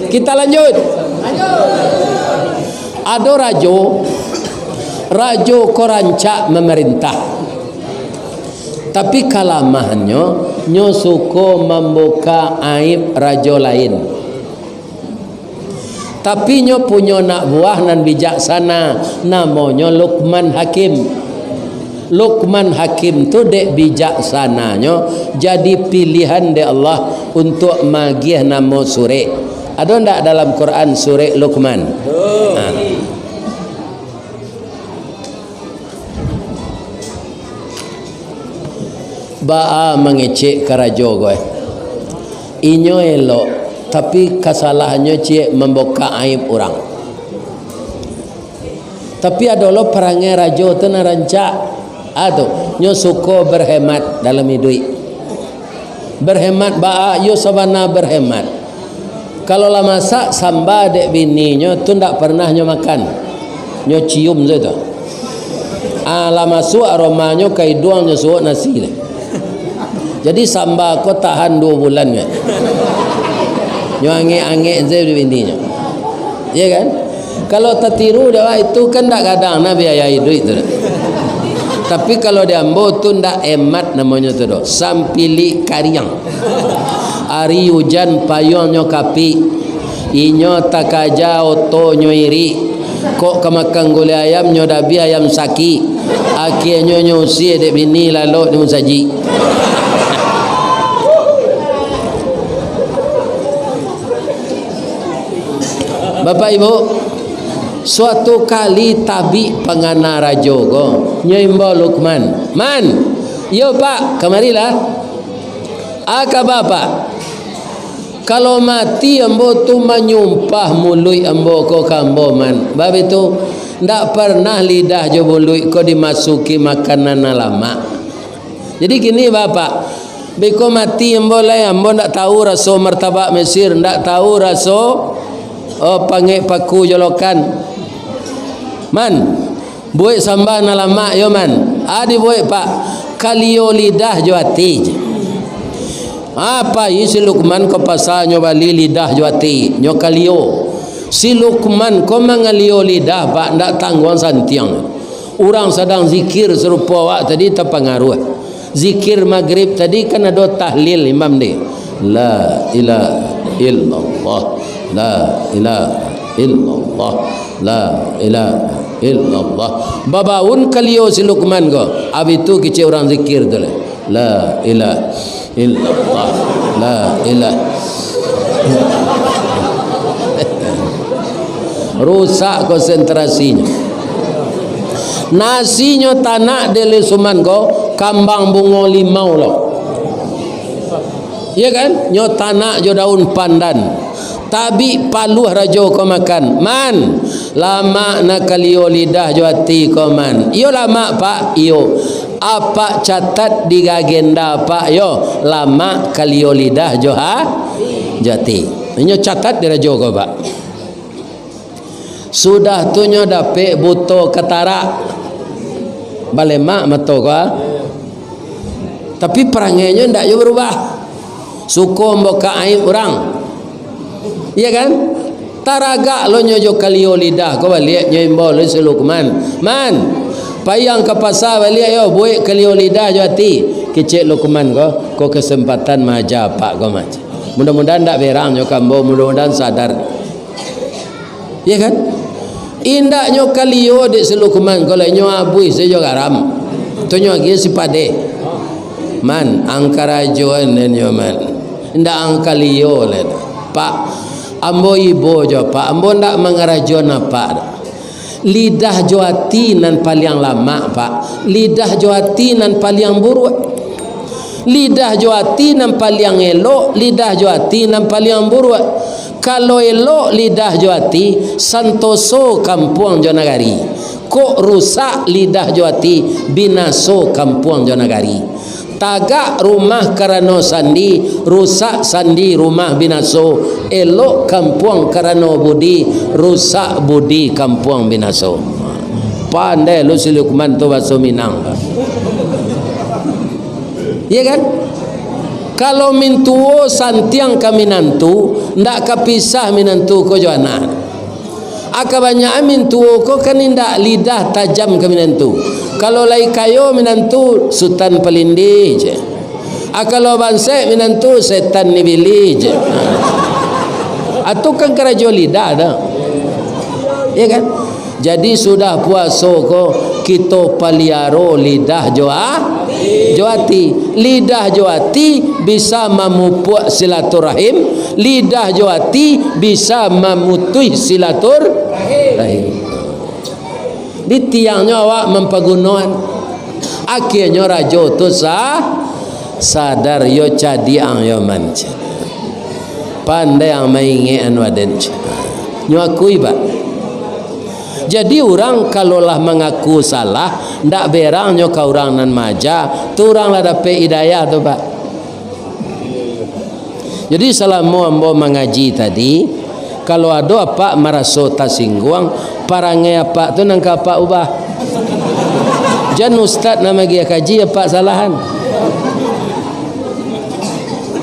Kita lanjut. Ado rajo, rajo ko rancak mamarintah. Tapi kalamahannyo, nyo suko mambuka aib rajo lain. Tapi nyo punyo anak buah nan bijaksana, namonyo Lukman Hakim. Lukman Hakim tu dek bijaksananyo jadi pilihan dek Allah untuak magiah namo surek. Ado ndak dalam Quran surek Lukman? Ha. Baa mangecek ka rajo ko, eh? Inyo elok, tapi kasalahannyo ciek mambukak aib urang. Tapi ado lo parangai rajo tu nan rancak. Ah, tu, nyo suko berhemat dalam iduik. Berhemat baa, iyo sabana berhemat. Kalau lah masak samba dek bininyo tu ndak pernah nyo makan. Nyo cium sajo tu. Ah, lah masuak aromanyo ka iduang, nyo suok nasi lai. Jadi samba ko tahan duo bulan kan. Nyo angek-angek sajo dek bininyo. Iya kan? Kalau tatiru dek awak itu kan ndak gadang nah biaya iduik tu. Tapi kalau di ambo tu ndak hemat namonyo tu doh. Sampilik kariang. Ari ujan payuangnyo kapik. Inyo takaja otonyo irik, kok ka makan gulai ayam, nyo dabiah ayam sakik. Akienyo nyo usie dek bini lalok di musajik. Bapak Ibu, suatu kali tabik pangana rajo ko, nyo imbau Lukman, "Man, iyo Pak, kamarilah." "Aka Bapak, kalau mati ambo tu manyumpah muluik ambo ko ka ambo, Man. Bab itu, ndak parnah lidah jo muluik ko dimasuki makanan nan lamak. Jadi kini, Bapak, beko mati ambo lai, ambo ndak tahu raso martabak Mesir, ndak tahu raso, oh, pangek paku jolokan. Man, buek sambah nan lamak yo, Man." "A dibuek, Pak?" "Kalio lidah jo ati." Ah, pai si Lukman ka pasa, nyo bali lidah jo ati, nyo kalio. Si Lukman ko mangalio lidah, Pak, ndak tangguang santiang. Urang sadang zikir sarupo awak tadi tapangaruah. Zikir magrib tadi kan ado tahlil imam deh. La ilaha illallah, la ilaha illallah, la ilaha illallah. Babaun kalio si Lukman ko, abih tu kecek urang zikir tu lah. La ilaha illallah, la ilaha. Rusak konsentrasinyo. Nasinyo tanak dek Lukman ko, kambang bungo limau lo. Iya kan? Nyo tanak jo daun pandan. Tabik paluah rajo ko makan. Man, lamak nak kalio lidah jo ati ko, Man. Iyo lamak, Pak, iyo. Apak catat di agenda Apak yo, lamak kalio lidah jo ha-, jo ati. Inyo catat di rajo ko, Pak. Sudah tu nyo dapek buto katarak. Balemak mato ko, ah. Tapi parangainyo ndak jo barubah. Suko mambukak aib urang. Iya kan? Taragak lo nyo jo kalio lidah ko baliak, nyo imbau lo si Lukman. "Man, paiang ka pasa baliak yo, buek kalio lidah jo ati." Kecek Lukman ko, "Ko kesempatan maaja apak ko, Man. Mudah-mudahan ndak berang nyo ka ambo, mudah-mudahan sadar." Iya kan? Indaknyo kalio dek si Lukman ko lai, nyo abuih sajo garam. Tu nyo agiah si Padeh. "Man, ang karajoan den yo, Man. Indak ang kalio lai doh. Pak, ambo ibo jo Pak, ambo ndak mangarajoan apak doh. Lidah jo ati nan paliang lamak, Pak. Lidah jo ati nan paliang buruak. Lidah jo ati nan paliang elok, lidah jo ati nan paliang buruak. Kalau elok lidah jo ati, santoso kampuang jo nagari. Kok rusak lidah jo ati, binaso kampuang jo nagari. Tagak rumah karano sandi, rusak sandi rumah binaso, elok kampuang karano budi, rusak budi kampuang binaso." Pandai lo si Lukman tu bahaso Minang. Iya kan? Kalau mintuo santiang ka minantu, ndak ka pisah minantu ko jo anak. A, kabanyakan mintuo ko kan indak lidah tajam ka minantu. Kalau lai kayo minantu, Sutan Palindih je. A, kalau bansaik minantu, Setan Nibili je. A, tu kan karajo lidah dah. Iya kan? Jadi sudah puaso ko, kito paliaro lidah jo a-, jo ati. Lidah jo ati bisa mamupuak silaturahim, lidah jo ati bisa mamutuih silaturahim. Di tiangnyo awak mampagunoan. Akhianyo rajo tu sa-, sadar, yo cadiak ang yo, Man. Pandai ang maingek anu aden. Nyo akui, Pak. Jadi, urang kalau lah mangaku salah, ndak berang nyo ka urang nan maaja, tu urang lah dapek hidayah tu, Pak. Jadi, salamo ambo mangaji tadi, kalau ado apak maraso tasingguang, parangai apak tu nan ka apak ubah. Jan ustad nan magiah kaji apak salahan.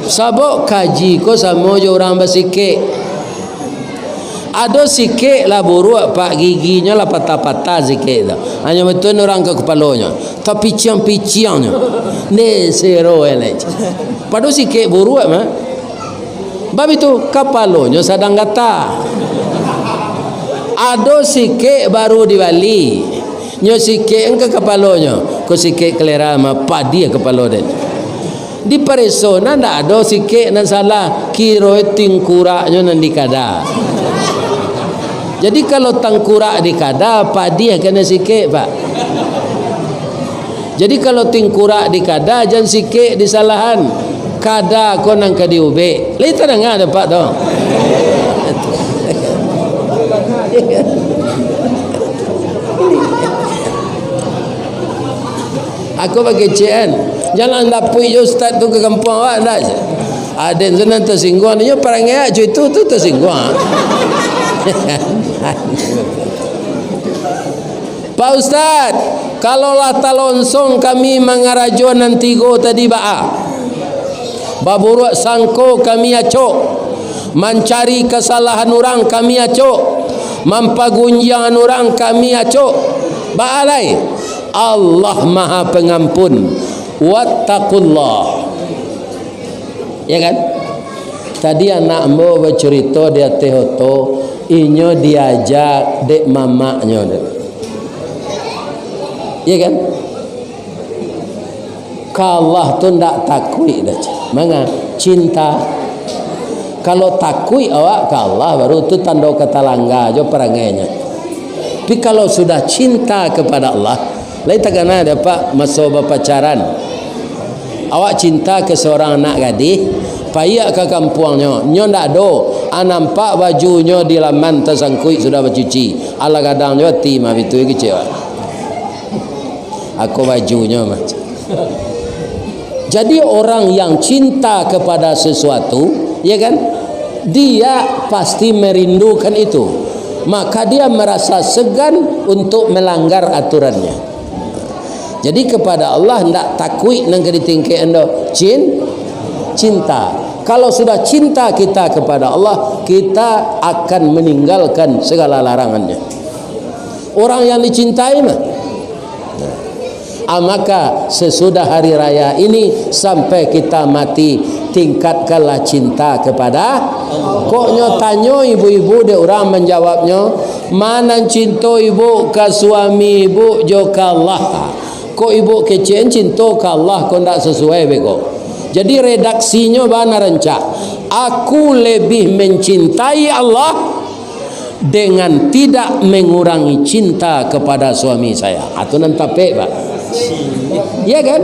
Sabab kaji ko samo jo urang basikek. Ado sikek lah buruak, Pak, giginyo lah patah-patah sikek tu. Hanyo batua urang ka kapalonyo. Tapiciang-piciangnyo. Nde sero elek. Pado sikek buruak mah. Bab itu, kapalonyo sadang gata. Ado sikek baru dibali. Nyo sikek ka kapalonyo. Ko sikek kalera mah, padiah kapalo den. Dipareso, nan ndak ado sikek nan salah. Kiro tingkuraknyo nan dikada. Jadi, kalau tangkurak dikada, padiah kanai sikek, Pak. Jadi, kalau tingkurak dikada, jan sikek disalahan. Kada ko nan ka diubek. Lai tadanga dek Apak tu? Aku bakecek kan. Jan dapuik jo ustaz tu ka kampuang awak, ndak? Aden tu nan tasingguang, inyo parangai awak jo itu tu tasingguang. Pak Ustaz, kalau lah talonsong kami mangarajo nan tigo tadi baa? Baburuak sangko kami acok, mancari kasalahan urang kami acok, mampagunjiangan urang kami acok. Baa lai? Allah Maha Pengampun. Wattaqullah. Ya kan? Tadi anak ambo bacurito di ateh oto, inyo diaja dek mamaknyo tu. Ya kan? Ka Allah tu ndak takuik doh. Manga? Cinta. Kalau takuik awak ka Allah, baru tu tando katalangga jo parangainyo. Tapi kalau sudah cinta kepada Allah, lai takana dek Apak maso bapacaran. Awak cinta ka surang anak gadih, paiak ka kampuangnyo, nyo ndak ado, a nampak bajunyo di laman tasangkuik sudah bacuci, alah gadang jo ati mah, bitu kecek awak. Ako bajunyo mah. Jadi, orang yang cinta kepada sesuatu, ya kan, dia pasti merindukan itu. Maka dia merasa segan untuk melanggar aturannya. Jadi, kepada Allah ndak takuik nan ka ditingkek ando, cin-, cinta. Kalau sudah cinta kita kepada Allah, kita akan meninggalkan segala larangannya. Orang yang dicintai mah. Ah, maka sesudah hari raya ini sampai kita mati, tingkatkanlah cinta kepada Allah. Kok nyo tanyo ibu-ibu dek urang manjawabnyo, ma nan cinto ibu ka suami ibu jo ka Allah. Kok ibu kecek cinto ka Allah, kok ndak sasuai beko. Jadi redaksinyo bana rancak. Aku lebih mencintai Allah dengan tidak mengurangi cinta kepada suami saya. Ah, tu nan tapek, Pak. Ya kan?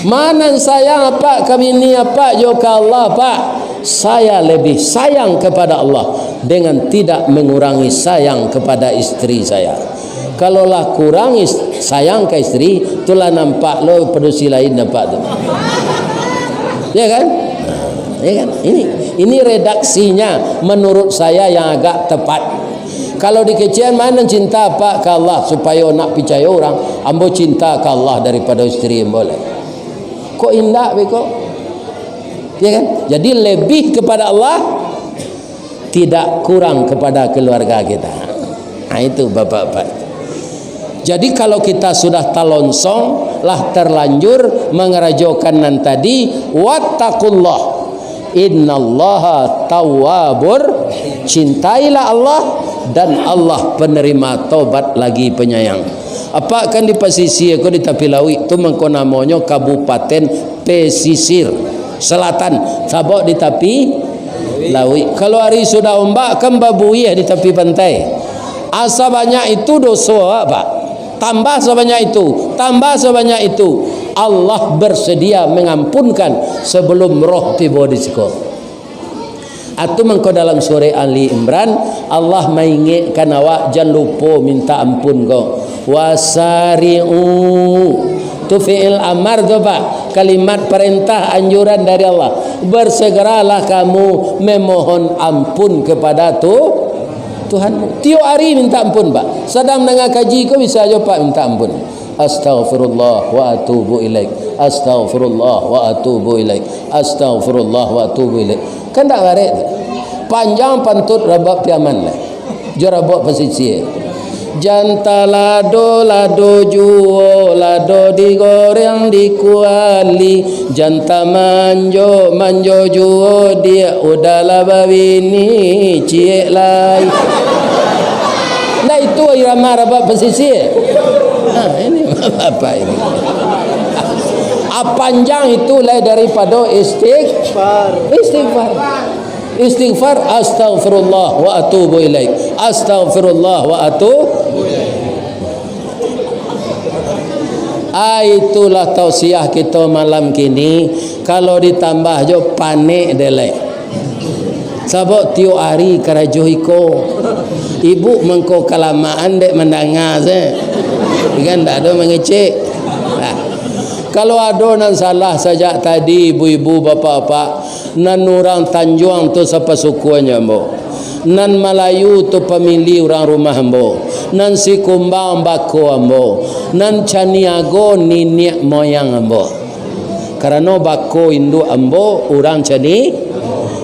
Ma nan sayang apak ka bini apak jo ka Allah, Pak? Saya lebih sayang kepada Allah dengan tidak mengurangi sayang kepada isteri saya. Kalau lah kurang is-, sayang ka isteri, tu lah nampak lo padusi lain nampak tu. Ya kan? Ya kan? Ini, ini redaksinya menurut saya yang agak tepat. Kalau dikecekan, ma nan cinta apak ka Allah, supayo nak picayo urang, ambo cinta ka Allah daripado isteri ambo lai. Kok indak beko? Ya kan? Jadi lebih kepada Allah, tidak kurang kepada keluarga kita. Nah, itu bapak-bapak. Jadi kalau kita sudah talonsong, lah terlanjur mangarajokan nan tadi, wattaqullah. Innallaha tawwabur, cintailah Allah, dan Allah penerima tobat lagi penyayang. Apak kan di pasisia ko di tapi lauik tu mangko namonyo Kabupaten Pesisir Selatan, sabab di tapi lauik. Kalau ari sudah ombak kan babuih di tapi pantai. Asa banyak itu doso awak, Pak. Tambah sabanyak itu, tambah sabanyak itu, Allah bersedia mengampunkan sebelum roh tibo di siko. Atu mangko dalam surah Ali Imran, Allah maingekkan awak jan lupo minta ampun ko. Wasari'u. Tu fi'il amar tu, Pak. Kalimat perintah anjuran dari Allah. Bersegeralah kamu memohon ampun kepada tu Tuhan. Tiok ari minta ampun, Pak. Sadang mandanga kaji ko bisa jo, Pak, minta ampun. Astaghfirullah wa atubu ilaik. Astaghfirullah wa atubu ilaik. Astaghfirullah wa atubu ilaik. Kan dak barek tu. Panjang pantut Rabak Piaman lah. Jo Rabak Pasisia. Jan talado, lado juo, lado digoreng di kuali. Jan tamanjo, manjo juo, diak udah lah babini, ciek lai. Ndak itu irama rabat pasisia? Nah, ini apa ini? Ah, panjang itu lai daripado istighfar. Istighfar. Istighfar, "Astaghfirullah wa atubu ilaik. Astaghfirullah wa atubu ilaik." Ah, itulah tausiah kito malam kini. Kalau ditambah jo, panek dek lai. Sabab tiok ari karajo iko. Ibu mangko kalamaan dek mandanga se. Kan ndak ado mangecek. Nah. Kalau ado nan salah sajak tadi, ibu-ibu, bapak-bapak, nan urang Tanjuang tu sapasukuan jo ambo, nan Malayu tu pamili urang rumah ambo, nan Sikumbang bako ambo, nan Caniago niniak moyang ambo. Karano bako induak ambo urang Cani-,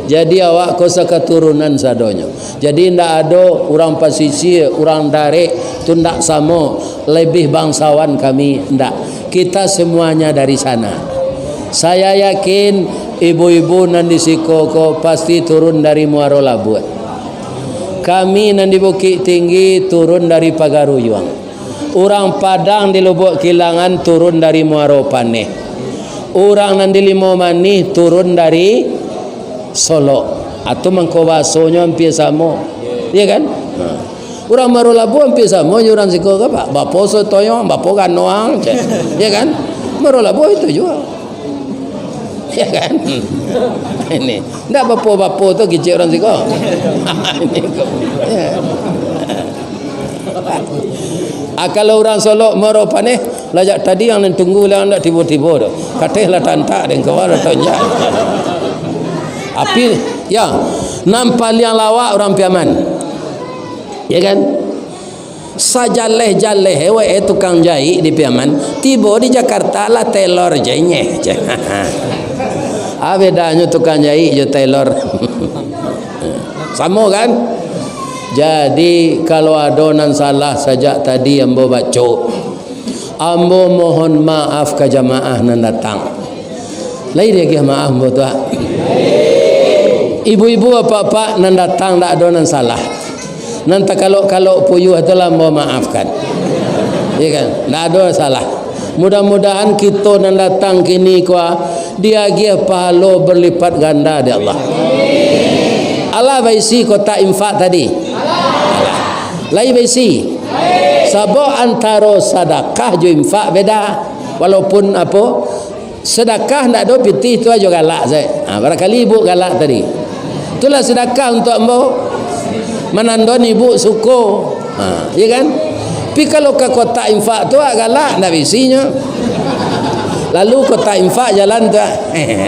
jadi awak ko sakaturunan sadonyo. Jadi, ndak ado urang pasisia, urang darek, tu ndak samo, lebih bangsawan kami, ndak. Kita semuanya dari sana. Saya yakin ibu-ibu nan di siko ko pasti turun dari Muaro Labuah. Kami nan di Bukik Tinggi turun dari Pagaruyuang. Urang Padang di Lubuak Kilangan turun dari Muaro Paneh. Urang nan di Limau Manih turun dari Solok. Atau mangko basonyo ampia samo. Iya kan? Ha. Urang Muaro Labuah ampia samo jo urang siko ko, Pak. Bapo Sotoyong, bapo Ganoang, cek. Iya kan? Muaro Labuah itu juo. Iya kan? Ini. Ndak bapo-bapo tu kicik urang siko. Ini ko. Ya. Ah, kalau urang Solok Muaro Paneh, lajak tadi yang nan tunggu lah ndak tibo-tibo tu. Kateh lah tantak deng kawan lah tonjak. Api, ya, nan paliang lawak urang Piaman. Ya kan? Sajaleh-jaleh wak eh tukang jaik di Piaman, tibo di Jakarta lah tailor je nyeh. Ah, bedanyo tukang jaik jo tailor. Samo kan? Jadi, kalau ado nan salah sajak tadi ambo baco, ambo mohon maaf ka jamaah nan datang. Lai diagiah maaf ambo tu, ah. Ibu-ibu, apak-apak nan datang, ndak ado nan salah. Nan takalok-kalok puyuah tu lah ambo maafkan. Iya kan? Ndak ado salah. Mudah-mudahan kito nan datang kini ko, ah, diagiah pahalo berlipat ganda dek Allah. Alah baisi kotak infak tadi? Alah. Lai baisi? Sabab antaro sadakah jo infak beda. Walaupun apo, sadakah ndak ado pitih tu ajo galak sae. Ha, barakali ibu galak tadi. Itulah sadakah untuak ambo. Manandon ibu suko. Ha, iya kan? Tapi kalau ka kotak infak tu, ah, galak, ndak bisinyo. Lalu kotak infak jalan tu, ah.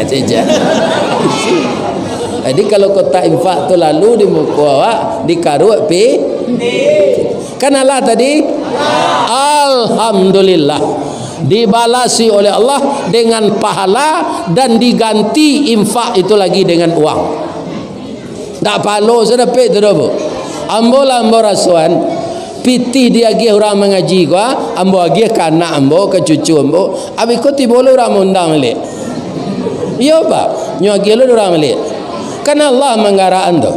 Sejak. Jadi kalau kotak infak tu lalu di muko awak, dikaruak pi-, kan alah tadi? Alhamdulillah. Dibalasi oleh Allah dengan pahala dan diganti infak itu lagi dengan uang. Ndak pahalo se dapek tu doh, Bu. Ambo lah ambo rasoan, pitih diagiah urang mangaji ko, ah, ambo agiah ka anak ambo, ka cucu ambo. Abih ko tibo lo urang maundang baliak. Iyo, Pak. Nyo agiah lo urang baliak. Kan Allah manggarakan tu.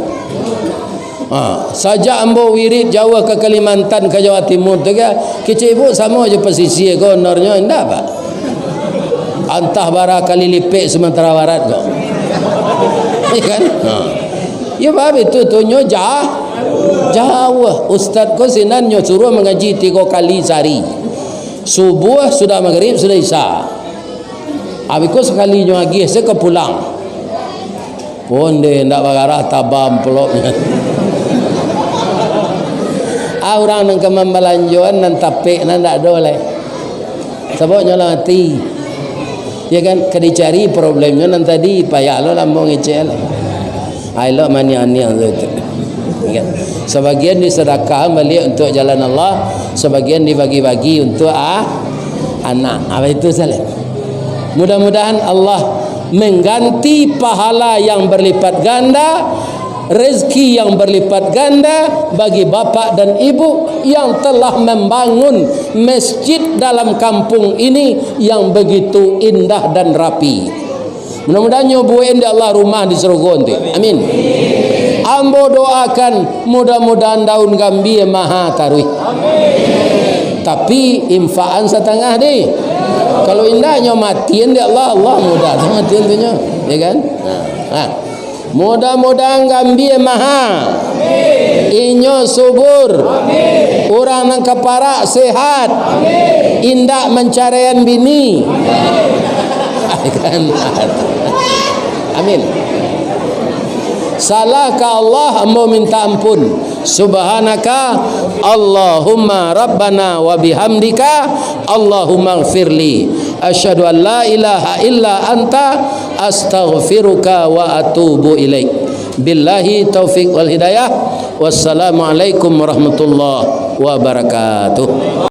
Ha, sajak ambo wirid jauah ka Kalimantan, ka Jawa Timur tu kan, kecek ibu samo jo pasisia ko honornyo, indak, Pak? Antah bara kali lipek Sumatera Barat ko. Iya kan? Ha. Ya, Pak, itu tu nyo ja-, jauah. Ustaz ko sinan nyo suruah mangaji tigo kali sahari. Subuah, sudah magrib, sudah isya. Abih ko sakali nyo agiah, se ka pulang. Onde ndak bagarah taba amplopnyo. Ah, urang nan ka mambalanjoan, nan tapek, nan ndak ado lai. Sabab nyo lah mati. Ya kan, ka dicari problemnyo nan tadi, payah lo lamo ngecek lai. Ah, elok maniang-niang tu. Ya kan? Sabagian disadakahkan baliak untuak jalan Allah, sabagian dibagi-bagi untuak, ah, anak. Apa itu salah? Mudah-mudahan Allah mengganti pahala yang berlipat ganda Rezeki yang berlipat ganda bagi bapak dan ibu yang telah membangun masjid dalam kampung ini yang begitu indah dan rapi. Mudah-mudahan nyo buek dek Allah rumah di sarugo nanti. Amin. Ambo doakan, mudah-mudahan daun gambia maha taruih. Tapi infaan satangah deh. Kalau indak nyo matian dek Allah, Allah mudah tu matian tu nyo. Ya kan? Nah, nah. Mudah-mudahan gambia maha. Inyo subur. Urang nan kaparak sehat. Indak mancaraian bini. Amin. Salah ka Allah, ambo minta ampun. Subhanaka Allahumma Rabbana wa bihamdika, Allahumma gfirli. Asyhadu an la ilaha illa anta, astaghfiruka wa atubu ilaik. Billahi taufik wal hidayah. Wassalamualaikum warahmatullahi wabarakatuh.